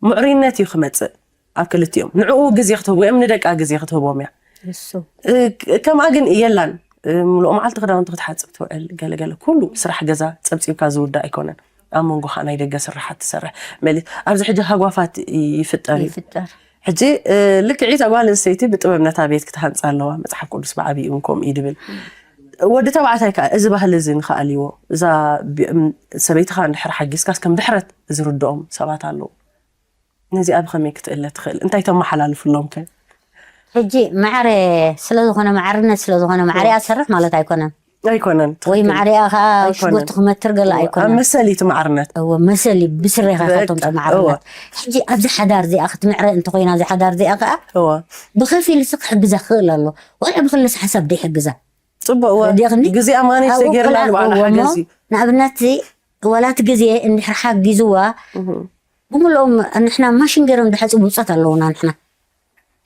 ምዕሩይነት እዩ ክመፅእ። ኣብ ክልቲኦም ንዕኡ ግዜ ክትህቦ እዮም ንደቃ ግዜ ክትህቦም እያ እሱ ከምኣ ግን የላን ምሉእ መዓልቲ ክዳውንቲ ክትሓፅብ ትውዕል ገለገለ ኩሉ ስራሕ ገዛ ፀብፂብካ ዝውዳእ ኣይኮነን ኣብ መንጎ ከዓ ናይ ደገ ስራሓት ትሰርሕ መሊት ኣብዚ ሕጂ ሃጓፋት ይፍጠር እዩ ይፍጠር ሕጂ ልክዒት ኣጓል ኣንስተይቲ ብጥበብ ነታ ቤት ክትሃንፃ ኣለዋ መፅሓፍ ቅዱስ ብዓብይኡ እውን ከምኡ እዩ ድብል ወዲ ተባዕታይ ከዓ እዚ ባህሊ እዚ ንክኣልይዎ እዛ ሰበይትካ እንድሕር ሓጊዝካስ ከም ድሕረት ዝርድኦም ሰባት ኣለዉ ነዚኣ ብኸመይ ክትእለ ትኽእል? እንታይ ተመሓላልፍሎም ከ? ሕጂ ማዕረ ስለዝኾነ ማዕርነት ስለዝኾነ ማዕሪኣ ትሰርሕ ማለት ኣይኮነን። ኣይኮነን። ወይ ትኽክል። ማዕሪኣ ከዓ ኣይኮነን። ሽጉርቲ ክመትር ገለ እወ፣ ኣብ ኣይኮነን። መሰል እዩ እቲ ማዕርነት። እወ መሰል እዩ ብስሬኻ እወ፣ ካቶም እወ። ተማዕርነት። ሕጂ ኣብዚ ሓዳር እዚኣ ክትምዕረ እንተኾይና እዚ ሓዳር እዚኣ ከዓ እወ። ብኸፊል ሲ ክሕግዛ ክኽእል ኣሎ። ዋላ ብክልስ ሓሳብ ደይሕግዛ። ፅቡቅ እወ ወዲቕኒ? ግዜ ኣማኒት ኣብኡ ዘይጌርና ቆልዓ ንባዕላ እወ እሞ ሓገዝ እዩ ንኣብነት ዋላ እቲ ግዜ እንድሕር ሓጊዝዋ ብምልኦም ንሕና ማሽን ገይሮም ዝሓፅቡ ብፆት ኣለውና ንሕና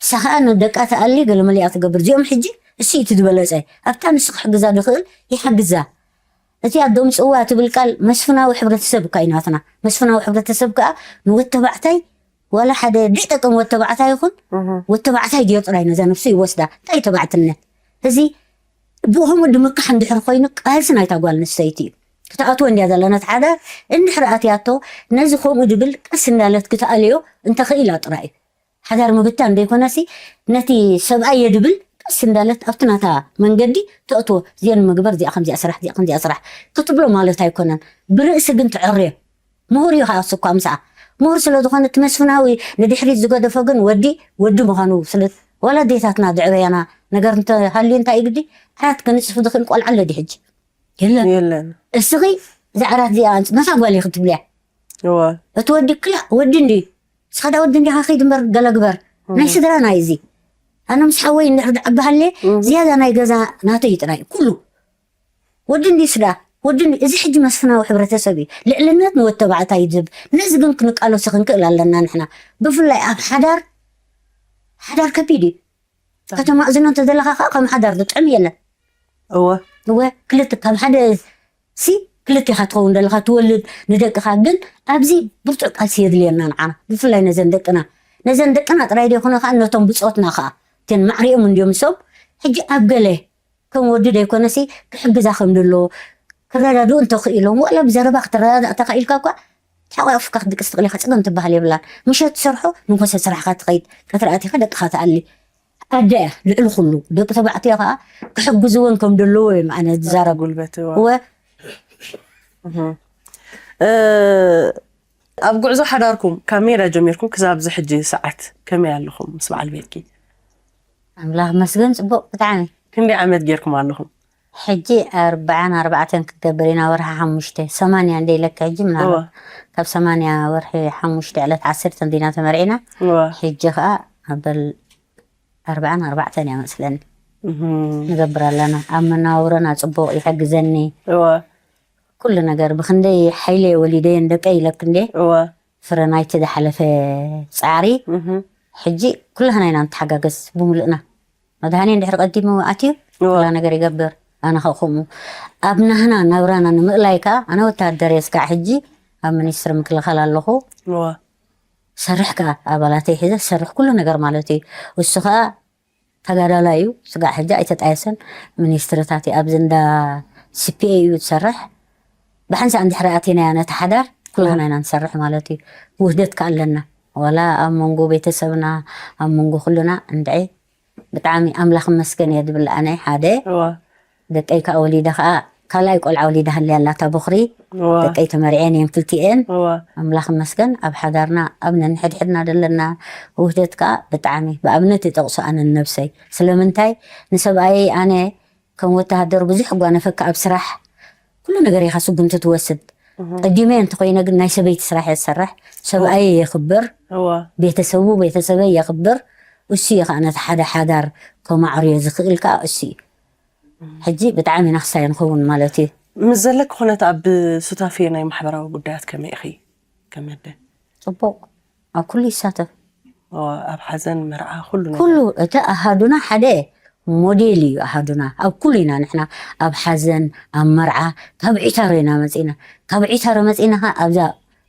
ንሳ ከዓ ንደቃ ትኣሊ ገለ መሊኣ ትገብር እዚኦም ሕጂ እሱ እቲ ዝበለፀ ኣብታ ንሱ ክሕግዛ ዝኽእል ይሓግዛ እቲ ኣዶም ፅዋ ትብል ቃል መስፍናዊ ሕብረተሰብ እካ እዩ ናትና መስፍናዊ ሕብረተሰብ ከዓ ንወተባዕታይ ዋላ ሓደ ዘይጠቅም ወተባዕታይ ይኹን ወተባዕታይ ድዮ ጥራይ ነዛ ነብሱ ይወስዳ እንታይ ተባዕትነት እዚ ብኡ ከምኡ ድምካሕ እንድሕር ኮይኑ ቃልሲ ናይታ ጓል ኣንስተይቲ እዩ ክትኣትዎ እንድያ ዘለና እቲ ሓዳር እንድሕር ኣትያቶ ነዚ ከምኡ ድብል ቀስ እንዳለት ክትኣልዮ እንተኽኢላ ጥራይ እዩ ሓዳር ምብታን ዘይኮነሲ ነቲ ሰብኣይ የድብል ቀስ እንዳለት ኣብቲ ናታ መንገዲ ተእትዎ እዚኣ ንምግበር እዚኣ ከምዚኣ ስራሕ እዚኣ ከምዚኣ ስራሕ ክትብሎ ማለት ኣይኮነን ብርእሲ ግን ትዕርዮ ምሁር እዩ ከዓ እሱ እኳ ምሳኣ ምሁር ስለ ዝኾነ እቲ መስፍናዊ ንድሕሪት ዝገደፎ ግን ወዲ ወዲ ምዃኑ ስለ ዋላ ኣዴታትና ዘዕበያና ነገር እንተሃልዩ እንታይ እዩ ግዲ ዓራት ከንፅፍ ዝኽእል ቆልዓ ኣሎ ድዩ ሕጂ የለን የለን እስኺ እዛ ዓራት እዚኣ ኣንፅ ነታ ጓል ኢኺ ትብልያ እወ እቲ ወዲ ክላእ ወዲ እንድዩ ንስኻ ዳ ወዲ እንዲኻ ከይድ እምበር ገለ ግበር ናይ ስድራና እዩ እዚ ኣነ ምስ ሓወይ እንድሕር ዝዓቢ ሃልየ ዝያዳ ናይ ገዛ ናተይ እዩ ጥራይ ኩሉ ወዲ እንዲ ስዳ ወዲ እንዲ እዚ ሕጂ መስፍናዊ ሕብረተሰብ እዩ ልዕልነት ንወተባዕታይ ዝብ ነዚ ግን ክንቃለሶ ክንክእል ኣለና ንሕና ብፍላይ ኣብ ሓዳር ሓዳር ከቢድ እዩ ከተማእዝኖ እንተዘለካ ከዓ ከም ሓዳር ዝጥዕም የለን እወ እወ ክልተ ካብ ሓደ ሲ ክልቴኻ ትኸውን ዘለኻ ትወልድ ንደቅኻ ግን ኣብዚ ብርቱዕ ቃልሲ የድልየና ንዓና ብፍላይ ነዘን ደቅና ነዘን ደቅና ጥራይ ዘይኮነ ከዓ ነቶም ብፆትና ከዓ እተን ማዕሪኦም እንድዮም ንሶም ሕጂ ኣብ ገለ ከም ወዲ ዘይኮነሲ ክሕግዛ ከም ደሎ ክረዳድኡ እንተኽኢሎም ዋላ ብዘረባ ክትረዳዳእ ተኽኢልካ እኳ ተሓቋቑፍካ ክትድቅስ ትኽእል ኢኻ ፀገም ትበሃል የብላን ምሸት ትሰርሖ ንጎሰ ስራሕካ ትኸይድ ቀትሪ ኣቲኻ ደቅኻ ትኣሊ ኣደ እያ ልዕሊ ኩሉ ደቂ ተባዕትዮ ከዓ ክሕግዝወን ከም ደለዎ እዮም ኣነ ዝዛረቡ ጉልበት እወ። እወ እህ። እ፣ ኣብ ጉዕዞ ሓዳርኩም ካብ ሜዳ ጀሚርኩም ክሳብ እዚ ሕጂ ሰዓት ከመይ ኣለኹም ምስ በዓል ቤትኪ ኣምላኽ መስገን ፅቡቅ ብጣዕሚ ክንደይ ዓመት ጌርኩም ኣለኹም ሕጂ ኣርባዓን ኣርባዕተን ክትገብር ኢና ወርሒ ሓሙሽተ ሰማንያ እንደ ኢለካ ሕጂ ምናልባት ካብ ሰማንያ ወርሒ ሓሙሽተ ዕለት ዓሰርተ እንዲና ተመርዒና ሕጂ ከዓ ኣበል ኣርባዓን ኣርባዕተን እያ መስለኒ። ንገብር ኣለና ኣብ መነባብሮና ጽቡቕ ይሕግዘኒ። ኩሉ ነገር ብክንደይ ሓይለ ወሊደየን ደቀ ኢለክ እንዴ ፍረ ናይቲ ዝሓለፈ ጻዕሪ። ሕጂ ኩላህና ኢና ንተሓጋገዝ ብምሉእና። መድሃኔ እንድሕር ቀዲሙ ኣትዩ ኩላ ነገር ይገብር። ኣነ ከ ከምኡ ኣብ ናህና ናብራና ንምእላይ ከኣ ኣነ ወተሃደር እየ። ስጋዕ ሕጂ ኣብ ሚኒስትሪ ምክልኻል ኣለኹ። ሰርሕ ከኣ ኣባላተይ ሒዘ ሰርሕ ኩሉ ነገር ማለት እዩ። እሱ ከኣ ተጋዳላይ እዩ። ስጋዕ ሕጂ ኣይተጣየሰን። ሚኒስትርታት እዩ ኣብዚ እንዳ ሲፒኤ እዩ ዝሰርሕ። ብሓንሳእ እንድሕር ኣቲናያ ነቲ ሓዳር ኩላህና ኢና ንሰርሕ ማለት እዩ። ውህደት ከኣ ኣለና። ዋላ ኣብ መንጎ ቤተሰብና ኣብ መንጎ ኩሉና እንድዒ ብጣዕሚ ኣምላኽ ይመስገን እየ ዝብል ኣነ ሓደ። ደቀይ ከኣ ወሊደ ከኣ ካልኣይ ቆልዓ ወሊደ ሃልያ ኣላ እታ ቦኽሪ። ደቀይ ተመርዕየን እየን ክልቲኤን። ኣምላኽ ይመስገን ኣብ ሓዳርና ኣብ ነንሕድሕድና ዘለና ውህደት ከኣ ብጣዕሚ ብኣብነት ይጠቕሶ ኣነ ንነብሰይ። ስለምንታይ ንሰብኣየይ ኣነ ከም ወተሃደር ብዙሕ እጓነፈካ ኣብ ስራሕ ኩሉ ነገር ኢኻ ስጉምቲ ትወስድ። ቀዲመ እንተኾይነ ግን ናይ ሰበይቲ ስራሕ እየ ዝሰርሕ። ሰብኣየ የኽብር፣ ቤተሰቡ ቤተሰበይ የኽብር። እሱ እዩ ከዓ ነቲ ሓደ ሓዳር ከማዕርዮ ዝኽእል ከዓ እሱ እዩ። ሕጂ ብጣዕሚ ኢና ክሳይ ንኸውን ማለት እዩ። ምስ ዘለኪ ኩነት ኣብ ሱታፌ ናይ ማሕበራዊ ጉዳያት ከመይ ኢኺ? ከመደ ጽቡቕ ኣብ ኩሉ ይሳተፍ። ኣብ ሓዘን መርዓ ኩሉ ነገር። ኩሉ እቲ ኣሃዱና ሓደ ሞዴል እዩ ኣሃዱና ኣብ ኩሉ ኢና ንሕና ኣብ ሓዘን ኣብ መርዓ ካብ ዒታሮ ኢና መፂና ካብ ዒታሮ መፂና ከ ኣብዛ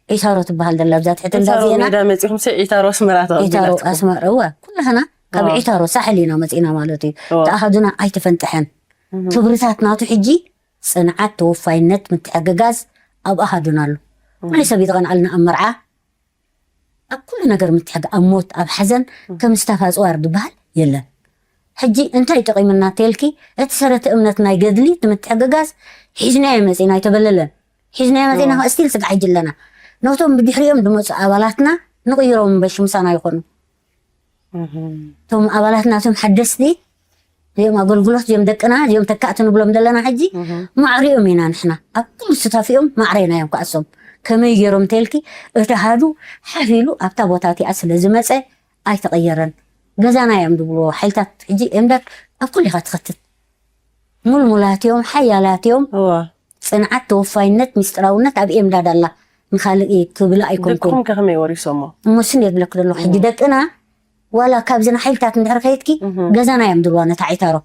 ዒታሮ ትበሃል ዘላ ኣብዛ ትሕቲ እንዳ ዒታሮ ዜና ሜዳ መፂኹም ሲ ዒታሮ ኣስመራ ዒታሮ ተቐቢላትኩም ኣስመራ እወ ኩላህና ካብ ዒታሮ ሳሕል ኢና መፂና ማለት እዩ እቲ ኣሃዱና ኣይተፈንጠሐን ክብርታት ናቱ ሕጂ ፅንዓት ተወፋይነት ምትሕግጋዝ ኣብ ኣሃዱና ኣሎ ኩሉ ሰብ ይትቐንዓልና ኣብ መርዓ ኣብ ኩሉ ነገር ምትሕግ ኣብ ሞት ኣብ ሓዘን ከም ስታፍ ኣፅዋር ዝበሃል የለን። ሕጂ እንታይ ጠቒምና ተልኪ እቲ ሰረተ እምነት ናይ ገድሊ እቲ ምትሕግጋዝ ሒዝናዮ መፂና ኣይተበለለን ሒዝናዮ መፂና ከዓ ስቲል ስጋዕ ሕጂ ኣለና። ነቶም ብድሕሪኦም ዝመፁ ኣባላትና ንቕይሮም እምበር ሽምሳና ይኾኑ። እቶም ኣባላትና እቶም ሓደስቲ እዚኦም ኣገልግሎት እዚኦም ደቅና እዚኦም ተካእቲ ንብሎም ዘለና ሕጂ ማዕሪኦም ኢና ንሕና ኣብ ኩሉ ስታፊኦም ማዕረ ኢና እዮም ክኣሶም ከመይ ገይሮም ተልኪ እቲ ሃዱ ሓፍ ኢሉ ኣብታ ቦታ እቲኣ ስለ ዝመፀ ኣይተቐየረን ገዛና እዮም ዝብልዎ ሓይልታት ሕጂ ኤምዳድ ኣብ ኩሉ ኢኻ ትኸትት ሙልሙላት እዮም ሓያላት እዮም እዋ ፅንዓት ተወፋይነት ሚስጥራውነት ኣብ ኤምዳድ ኣላ ንኻልእ ክብላ ኣይኮንኩን ደቅኹም ከ ከመይ ወሪሶሞ እሞ ስም የብለክ ዘሎ ሕጂ ደቅና ዋላ ካብዚ ንሓይልታት እንድሕር ከይድኪ ገዛና እዮም ዝብልዋ ነታ ዒታሮ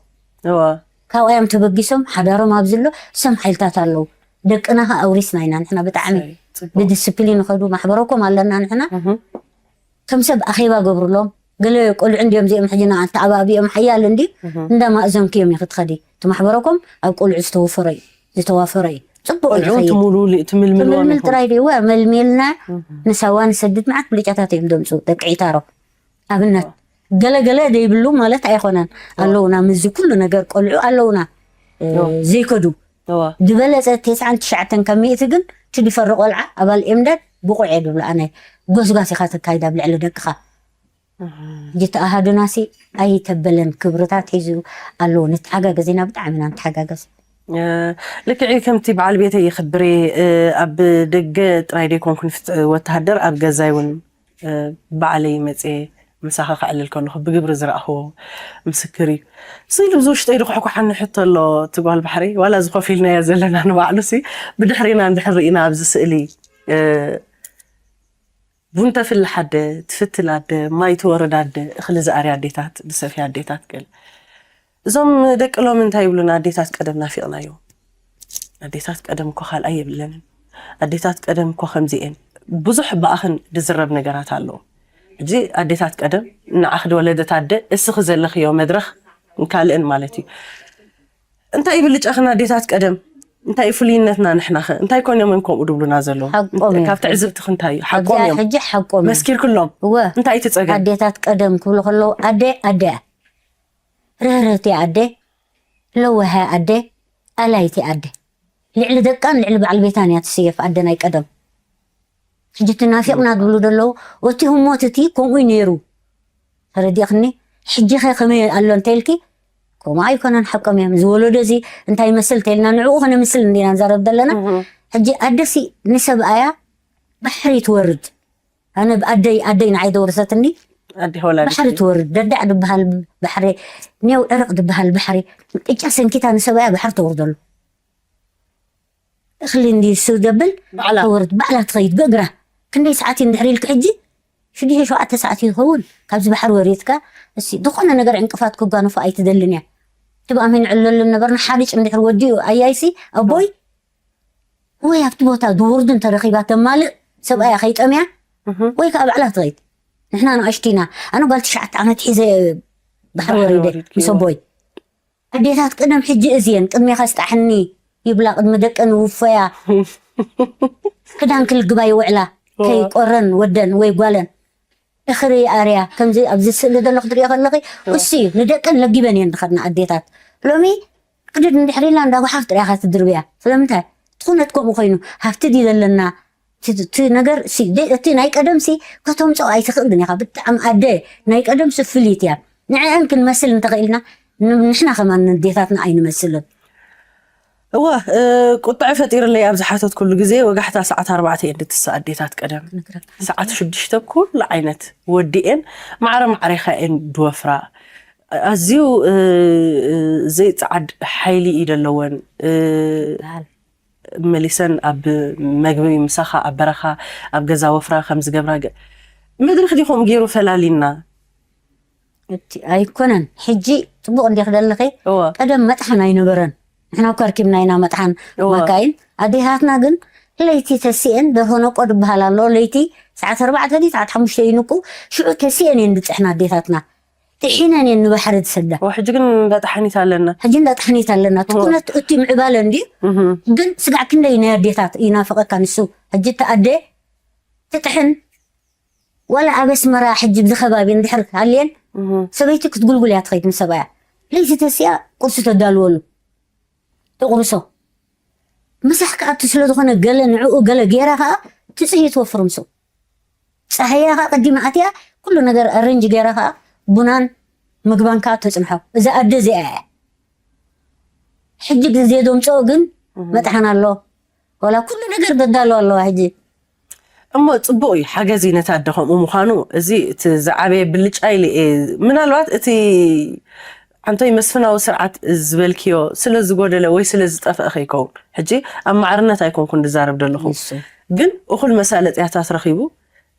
እዋ ካብኣ እዮም ተበጊሶም ሓዳሮም ኣብዚ ኣሎ ሰም ሓይልታት ኣለዉ ደቅና ከ ኣውሪስና ኢና ንሕና ብጣዕሚ ብዲስፕሊን ይኸዱ ማሕበረኮም ኣለና ንሕና ከም ሰብ ኣኼባ ገብርሎም ገለ ቆልዑ እንዲዮም እዚኦም ሕጂ ንኣተዓባቢኦም ሓያል እንዲ እንዳ ማእዘንኪ እዮም ኢኺ ትኸዲ እቲ ማሕበረኮም ኣብ ቆልዑ ዝተወፈረ እዩ ዝተዋፈረ እዩ ፅቡቅ እዩ ቆልዑ ዝኸይድ ትሙሉ ትምልምልዎም ትምልምል ኢኹም ጥራይ ድዩ እወ መልሚልና ንሳዋ ንሰድድ መዓት ብልጫታት እዮም ዘምፅኡ ደቂ ዒታሮ ኣብነት ገለገለ ዘይብሉ ማለት ኣይኮነን ኣለውና ምዚ ኩሉ ነገር ቆልዑ ኣለውና እ፣ ዘይከዱ እዋ ዝበለፀ ተስዓን ትሽዓተን ካብ ሚእቲ ግን ትድፈሪ ቆልዓ ኣባል ኤምዳድ ብቑዕ እየ ድብሎ ኣነ ጎስጓስ ኢኻ ተካይድ ኣብ ልዕሊ ደቅኻ ጅቲ ኣሃዱናሲ ኣይተበለን ክብርታት ሒዙ ኣለዎ ንተሓጋገዝ ኢና ብጣዕሚ ኢና ንተሓጋገዝ ልክዕ ከምቲ በዓል ቤተይ ይኽብር ኣብ ደገ ጥራይ ደይኮንኩ ንፍት ወተሃደር ኣብ ገዛይ እውን ባዕለይ መፅየ ምሳኻ ከዕልል ከለኹ ብግብሪ ዝረእኽዎ ምስክር እዩ ስኢሉ ብዚ ውሽጠይ ድኩሕኩሓኒ ሕቶ ኣሎ እቲ ጓል ባሕሪ ዋላ እዚ ኮፍ ኢልናዮ ዘለና ንባዕሉ ሲ ብድሕሪና እንድሕር ርኢና ኣብዚ ስእሊ ቡን ተፍልሕ ኣደ፣ ትፍትል ኣደ፣ ማይ ትወርድ ኣደ፣ እኽሊ ዝኣርያ ኣዴታት፣ ዝሰፍያ ኣዴታት ገለ። እዞም ደቂ ሎሚ እንታይ ይብሉና ኣዴታት ቀደም ናፊቕናዮም። ኣዴታት ቀደም እኮ ካልኣይ የብለንን። ኣዴታት ቀደም እኮ ከምዚ እየን። ብዙሕ ብኣኽን ዝዝረብ ነገራት ኣሎ። ሕጂ ኣዴታት ቀደም ንዓኺ ዝወለደት ኣደ እስኺ ዘለኽዮ መድረኽ ካልእን ማለት እዩ። እንታይ ብልጫኽን ኣዴታት ቀደም እንታይ ፍሉይነትና ንሕናኸ እንታይ ኮን እዮም ከምኡ ድብሉና ዘለዉ ሓቆም እዮም ካብ ትዕዝብትኽ እንታይ እዩ ሓቆም እዮም ሕጂ ሓቆም እዮም መስኪርክሎም እወ እንታይ እቲ ጸገም ኣዴታት ቀደም ክብሉ ከለዉ ኣደ ኣደ እያ ርህርህቲ ኣደ ለዋሃ ኣደ ኣላይቲ ኣደ ልዕሊ ደቃን ልዕሊ በዓል ቤታን እያ ትስየፍ ኣደ ናይ ቀደም ሕጂ እቲ ናፊቕና ዝብሉ ዘለዉ እቲ ህሞት እቲ ከምኡ እዩ ነይሩ ተረዲእኽኒ ሕጂ ኸ ከመይ ኣሎ እንተኢልኪ ከምኡ ኣይኮነን ሓቆም እዮም እዚ ወለዶ እዚ እንታይ ይመስል እንተኢልና ንዕኡ ከነምስል እንዲና ንዛረብ ዘለና ሕጂ ኣደሲ ንሰብኣያ ባሕሪ ትወርድ ኣነ ኣደይ ኣደይ ንዓይ ዘውርሰትኒ ኣዴኺ ወላዲት ባሕሪ ትወርድ። ደዳዕ ዝበሃል ባሕሪ፣ ኔው ዕርቕ ዝበሃል ባሕሪ፣ ቅጫ ሰንኪታ ንሰብኣያ ባሕሪ ተውርደሉ። እኽሊ እንዲ ስደብል ባዕላ ተወርድ፣ ባዕላ ትኸይድ ብእግራ። ክንደይ ሰዓት እዩ እንድሕር ኢልክ ሕጂ? ሽዱሽተ ሸውዓተ ሰዓት ይኸውን። ካብዚ ባሕሪ ወሪድካ፣ እሲ ዝኾነ ነገር ዕንቅፋት ክጓነፎ ኣይትደልን እያ። ትብኣም ይንዕለሉ ነበርና። ሓሪጭ እንድሕር ወዲኡ ኣያይሲ ኣቦይ ወይ ኣብቲ ቦታ ዝውርዱ እንተረኺባ ተማልእ፣ ሰብኣያ ከይጠምያ፣ እህም። ወይ ከዓ ባዕላ ትኸይድ። ንሕና ንኣሽቱ ኢና። ኣነ ጓል ትሽዓተ ዓመት ሒዘ ባሕሪ ባሕሪ ወሪደ ወሪድኪ፣ ምስ ኣቦይ። ኣዴታት ቅደም ሕጂ እዝየን ቅድሜኻ ስጣሕኒ ይብላ፣ ቅድሚ ደቀን ውፈያ፣ ክዳን ክልግባ ይውዕላ፣ ከይቆረን ወደን ወይ ጓለን እኽሪ ኣርያ። ከምዚ ኣብዚ ስእሊ ዘሎ ክትሪኦ ከለኺ እሱ እዩ። ንደቀን ለጊበን እየን ዝኸድና ኣዴታት። ሎሚ ቅድድ እንድሕር ኢላ እንዳ ጓሓፍ ጥሪያ ኢኻ ትድርብያ። ስለምንታይ? እቲ ኩነት ከምኡ ኮይኑ፣ ሃብቲ ድዩ ዘለና? እቲ እቲ ነገር ሲ ደ- እቲ ናይ ቀደም ሲ ከተምፅኦ ኣይትኽእልን ኢኻ። ብጣዕሚ ኣደ ናይ ቀደም ሲ ፍልይቲ እያ። ንዕአን ክንመስል እንተኽኢልና ን- ንሕና ከማን ንዴታትና ኣይንመስልን። እወ እ፣ ቁጥዐ ፈጢርለይ ኣብ ዝሓተትኩሉ ግዜ ወጋሕታ ሰዓት ኣርባዕተ እየን ድትስኣ ኣዴታት ቀደም። ሰዓት ሽዱሽተ ኩሉ ዓይነት ወዲኤን ማዕረ ማዕሬኻ እየን ድወፍራ። ኣዝዩ እ፣ እ፣ ዘይጸዓድ ሓይሊ እዩ ደለወን። እ፣ በሃል። መሊሰን ኣብ መግቢ ምሳኻ ኣብ በረኻ ኣብ ገዛ ወፍራ ከም ዝገብራ ገ- መድረኽ ዲኹም ገይሩ ፈላሊና። እቲ ኣይኮነን። ሕጂ ፅቡቕ እንዲኽ ዘለኺ እወ ቀደም መጥሓን ኣይነበረን። ንሕና እኮ ኣርኪብና ኢና መጥሓን እወ ማካይን። ኣዴታትና ግን ለይቲ ተሲኤን ደርሆ ነቆ ዝበሃል ኣሎ። ለይቲ ሰዓት ኣርባዕተ ድዩ ሰዓት ሓሙሽተ ይንቁ፣ ሽዑ ተሲኤን እየን ዝጥሕና ኣዴታትና። ጥሒነን እየን ንባሕሪ ዝሰዳ። እወ ሕጂ ግን እንዳጣሓኒት ኣለና። ሕጂ እንዳጣሕኒት ኣለና። እቲ እወ ኩነት እቲ ምዕባለ እንድዩ። እህ ግን ስጋዕ ክንደይ ናይ ኣዴታት ይናፍቐካ ንሱ። ሕጂ እቲ ኣደ ትጥሕን፣ ዋላ ኣብ ኣስመራ ሕጂ ብዚ ከባቢ እንድሕር ሃልየን እህ ሰበይቲ ክትጉልጉል እያ ትኸይድ ምስ ሰብኣያ። ለይቲ ተሲኣ ቁርሲ ተዳልወሉ፣ ተቑርሶ። ምሳሕ ከኣ እቲ ስለ ዝኾነ ገለ ንዕኡ ገለ ገይራ ከኣ ትጽሂ ትወፍር ምስኡ። ጸሃያ ከኣ ቀዲማ ኣትያ ኩሉ ነገር ኣረንጅ ገይራ ከኣ ቡናን ምግባን ከኣ ተጽንሖ። እዛ ኣደ እዚኣ እያ። ሕጂ ግዜ ዘምጽኦ ግን እህ መጥሓን ኣሎ። ዋላ ኩሉ ነገር ተዳሉ ኣለዋ ሕጂ። እሞ ጽቡቕ እዩ፣ ሓገዝ እዩ ነታ ኣደ ከምኡ ምዃኑ። እዚ እቲ ዝዓበየ ብልጫ ኢለ እየ። ምናልባት እቲ ኣንቶይ መስፍናዊ ስርዓት ዝበልክዮ ስለ ዝጎደለ ወይ ስለ ዝጠፍአ ከይከውን። ሕጂ ኣብ ማዕርነት ኣይኮንኩን ዝዛረብ ዘለኹ። ንሱ ግን እኹል መሳለጥያታት ረኺቡ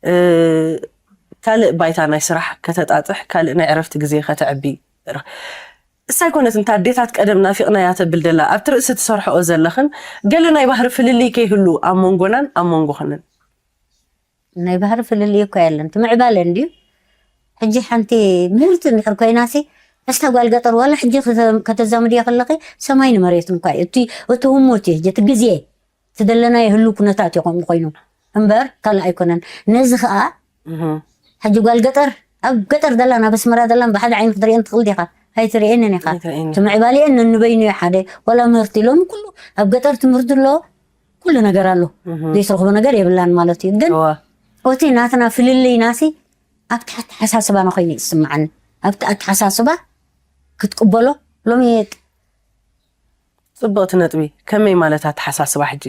እ፣ ካልእ ባይታ ናይ ስራሕ ከተጣጥሕ፣ ካልእ ናይ ዕረፍቲ ግዜ ከተዕቢ። እሳ ኣይኮነትን እታ ኣዴታት ቀደም ናፊቕናያ ተብል ደላ። ኣብቲ ርእሲ ትሰርሕኦ ዘለኽን ገለ ናይ ባህሪ ፍልልይ ከይህሉ ኣብ መንጎናን ኣብ መንጎኽንን። ናይ ባህሪ ፍልልይ እኮ የለን። እቲ ምዕባለ እንድዩ። ሕጂ ሓንቲ ምህርቲ እንድሕር ኮይናሲ፣ እስታ ጓል ገጠር ዋላ ሕጂ ከተ- ከተዛምድዮ ከለኺ ሰማይን መሬትን እኳ እዩ። እቲ እቲ ህሞት እዩ ሕጂ እቲ ግዜ፣ እቲ ዘለናዮ ህሉው ኩነታት እዩ ከምኡ ኮይኑ እምበር ካልእ ኣይኮነን። ነዚ ኸኣ እህ ሕጂ ጓል ገጠር ኣብ ገጠር ዘላን ኣብ ኣስመራ ዘላን ብሓደ ዓይኒ ክትርእየን ትኽእል ዲኻ? ኣይትርእየንን ኢኻ። ኣይትርእየንን። እቲ ምዕባሌአን ነንበይኑ እዩ ሓደ። ዋላ ምህርቲ ሎሚ ኩሉ ኣብ ገጠር ትምህርቲ ኣሎ፣ ኩሉ ነገር ኣሎ። እህ ዘይትረኽቦ ነገር የብላን ማለት እዩ። ግን እወ እቲ ናትና ፍልልይናሲ ኣብቲ ኣተሓሳስባና ኮይኑ ይስምዓኒ። ኣብቲ ኣተሓሳስባ ክትቅበሎ ሎሚ ጽብቕቲ ነጥቢ። ከመይ ማለት ኣተሓሳስባ ሕጂ?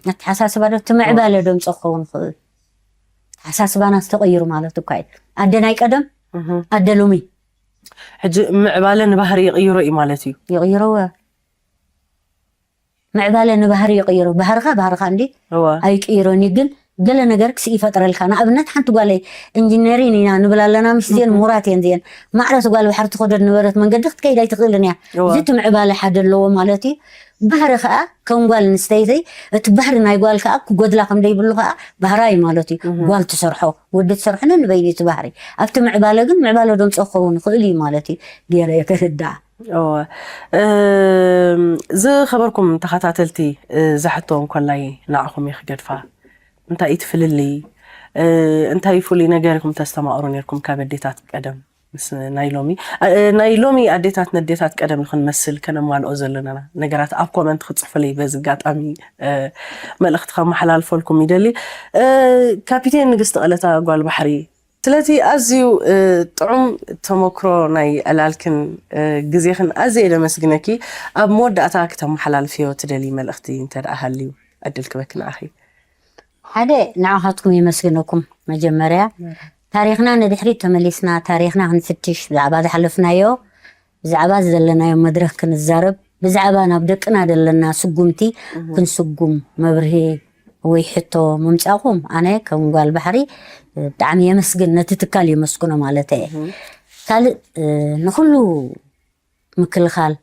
ኣተሓሳስባ ዶ እቲ ምዕባለ ዶ ምፅኦ ክኸውን ይኽእል? ኣተሓሳስባና ዝተቐይሩ ማለት እኳ እዩ። ኣደ ናይ ቀደም እህ ኣደ ሎሚ ሕጂ ምዕባለ ንባህሪ ይቕይሮ እዩ ማለት እዩ። ይቕይረዎ። ምዕባለ ንባህሪ ይቕይሮ። ባህርኻ ባህርኻ እንዲ እወ ኣይቅይሮን እዩ። ግን ገለ ነገር ክስ ይፈጥረልካ። ንኣብነት ሓንቲ ጓለይ ኢንጂነሪን ኢና ንብል ኣለና፣ ምስ ዚን ምሁራት እየን ዚን። ማዕረ እቲ ጓል ባሕሪ ትኸዶ ነበረት መንገዲ ክትከይድ ኣይትኽእልን እያ። እወ እዚ እቲ ምዕባለ ሓደ ኣለዎ ማለት እዩ። ባህሪ ከዓ ከም ጓል ኣንስተይቲ እቲ ባህሪ ናይ ጓል ከዓ ክጎድላ ከም ደይብሉ ከዓ ባህራ እዩ ማለት እዩ። ጓል ትሰርሖ ወዲ ትሰርሖ ነንበይኑ እቲ ባህሪ። ኣብቲ ምዕባለ ግን ምዕባለ ደምፅኦ ክኸውን ይኽእል እዩ ማለት እዩ። ገይረ እየ ክርዳእ። እወ እም፣ ዝኸበርኩም ተኸታተልቲ፣ እ፣ ዝሕቶ እንኮላይ ንዓኹም እየ ክገድፋ። እንታይ እዩ እቲ ፍልልይ? እ፣ እንታይ ፍሉይ ነገር ኢኹም ተስተማቕሩ ነይርኩም ካብ ኣዴታት ቀደም ምስ ናይ ሎሚ? እ፣ ናይ ሎሚ ኣዴታት ነዴታት ቀደም ንኽንመስል ከነማልኦ ዘለና ነገራት ኣብ ኮመንት ክጽፉለይ በዚ ኣጋጣሚ፣ እ፣ መልእኽቲ ከመሓላልፈልኩም ይደሊ። እ፣ ካፒቴን ንግስቲ ቀለታ ጓል ባሕሪ ስለዚ ኣዝዩ ጥዑም ተመክሮ ናይ ዕላልክን ግዜኽን ኣዝየ ደመስግነኪ። ኣብ መወዳእታ ክተመሓላልፍዮ ትደሊ መልእኽቲ እንተ ደኣ ሃልዩ ዕድል ክበኪ ንዓኺ። ሓደ ንዓኻትኩም የመስግነኩም። መጀመርያ ታሪኽና ንድሕሪት ተመሊስና ታሪኽና ክንፍትሽ ብዛዕባ ዝሓለፍናዮ ብዛዕባ ዘለናዮ መድረኽ ክንዛረብ ብዛዕባ ናብ ደቅና ዘለና ስጉምቲ ክንስጉም መብርሂ ወይ ሕቶ ምምጻእኩም ኣነ ከም ጓል ባሕሪ ብጣዕሚ የመስግን ነቲ ትካል የመስግኖ ማለት እየ። ካልእ ንኩሉ ምክልኻል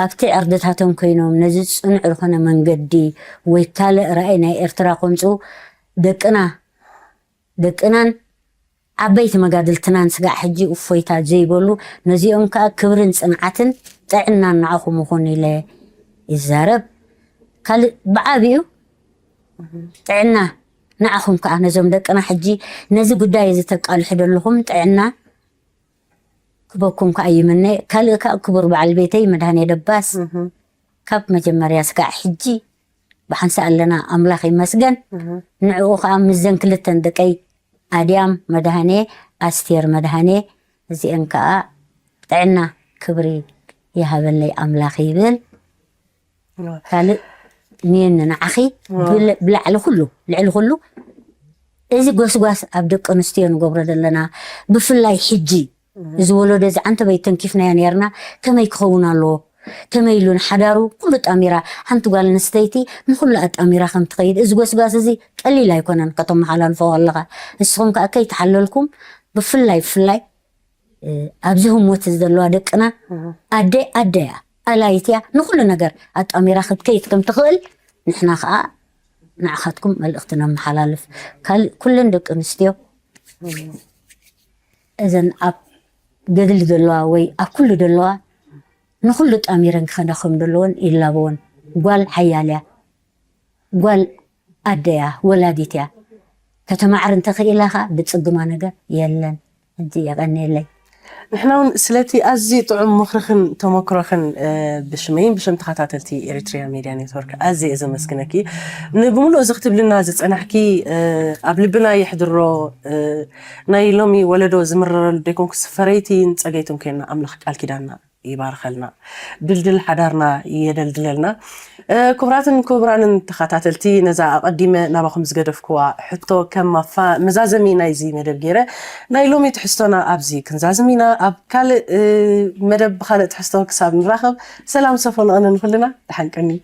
ኣብቲ ዕርድታቶም ኮይኖም ነዚ ጽኑዕ ዝኾነ መንገዲ ወይ ካልእ ራእይ ናይ ኤርትራ ከምጽኡ ደቅና ደቅናን ዓበይቲ መጋድልትናን ስጋዕ ሕጂ እፎይታ ዘይበሉ ነዚኦም ከዓ ክብርን ጽንዓትን ጥዕናን ንዓኹም ይኹን ኢለ ይዛረብ። ካልእ ብዓቢኡ ጥዕና ንዓኹም ከዓ ነዞም ደቅና ሕጂ ነዚ ጉዳይ እዚ ተቃልሑ ዘለኹም ጥዕና ክበኩም ከዓ ይምነ። ካልእ ከዓ ክቡር በዓል ቤተይ መድሃኔ ደባስ ካብ መጀመርያ ስጋዕ ሕጂ ብሓንሳ ኣለና ኣምላኽ ይመስገን። ንዕኡ ከዓ ምስዘን ክልተን ደቀይ ኣድያም መድሃኔ ኣስቴር መድሃኔ እዚአን ከዓ ጥዕና ክብሪ ይሃበለይ ኣምላኽ ይብል። ካልእ ኔን ንዓኺ ብላዕሊ ኩሉ ልዕሊ ኩሉ እዚ ጎስጓስ ኣብ ደቂ ኣንስትዮ ንገብሮ ዘለና ብፍላይ ሕጂ እዚ ወለዶ እዚ ዓንተበይ ተንኪፍናዮ ነርና ከመይ ክኸውን ኣለዎ ከመይ ኢሉ ንሓዳሩ ኩሉ ጣሚራ ሓንቲ ጓል ኣንስተይቲ ንኩሉ ኣጣሚራ ከም ትኸይድ እዚ ጎስጓስ እዚ ቀሊል ኣይኮነን ከተመሓላልፎ ኣለኻ ንስኹም ከዓ ከይተሓለልኩም ብፍላይ ብፍላይ ኣብዚ ህሞት ዘለዋ ደቅና ኣደ ኣደ እያ ኣላይት እያ ንኩሉ ነገር ኣጣሚራ ክትከይድ ከም ትኽእል ንሕና ከዓ ንዓኻትኩም መልእኽቲ ነመሓላልፍ ካልእ ኩለን ደቂ ኣንስትዮ እዘን ኣብ ገድሊ ዘለዋ ወይ ኣብ ኩሉ ዘለዋ ንኩሉ ጣሚረን ክኸዳ ከም ዘለወን ይላበወን ጓል ሓያል እያ ጓል ኣደ እያ ወላዲት እያ ከተማዕሪ እንተኽኢላ ከዓ ብፅግማ ነገር የለን ሕጂ የቐንየለይ ንሕና እውን ስለቲ ኣዝዩ ጥዑም ምኽርኽን ተመክሮኽን ብሽመይን ብሽም ተኸታተልቲ ኤሪትሪያ ሜድያ ኔትወርክ ኣዝየ እየ ዘመስግነኪ። ንብምሉእ እዚ ክትብልና ዝጸናሕኪ ኣብ ልብና የሕድሮ ናይ ሎሚ ወለዶ ዝምረረሉ ደይኮንኩስ ፈረይቲን ጸገይትን ኮይና ኣምላኽ ቃል ኪዳንና ይባርኸልና ድልድል ሓዳርና የደልድለልና። ክቡራትን ክቡራንን ተኸታተልቲ ነዛ ኣቐዲመ ናባኹም ዝገደፍክዋ ሕቶ ከም ማፋ መዛዘሚ ናይዚ መደብ ገይረ ናይ ሎሚ ትሕዝቶና ኣብዚ ክንዛዝም ኢና። ኣብ ካልእ መደብ ብኻልእ ትሕዝቶ ክሳብ ንራኸብ ሰላም ሰፎ ንቕነ ንኹልና ደሓን ቀንዩ።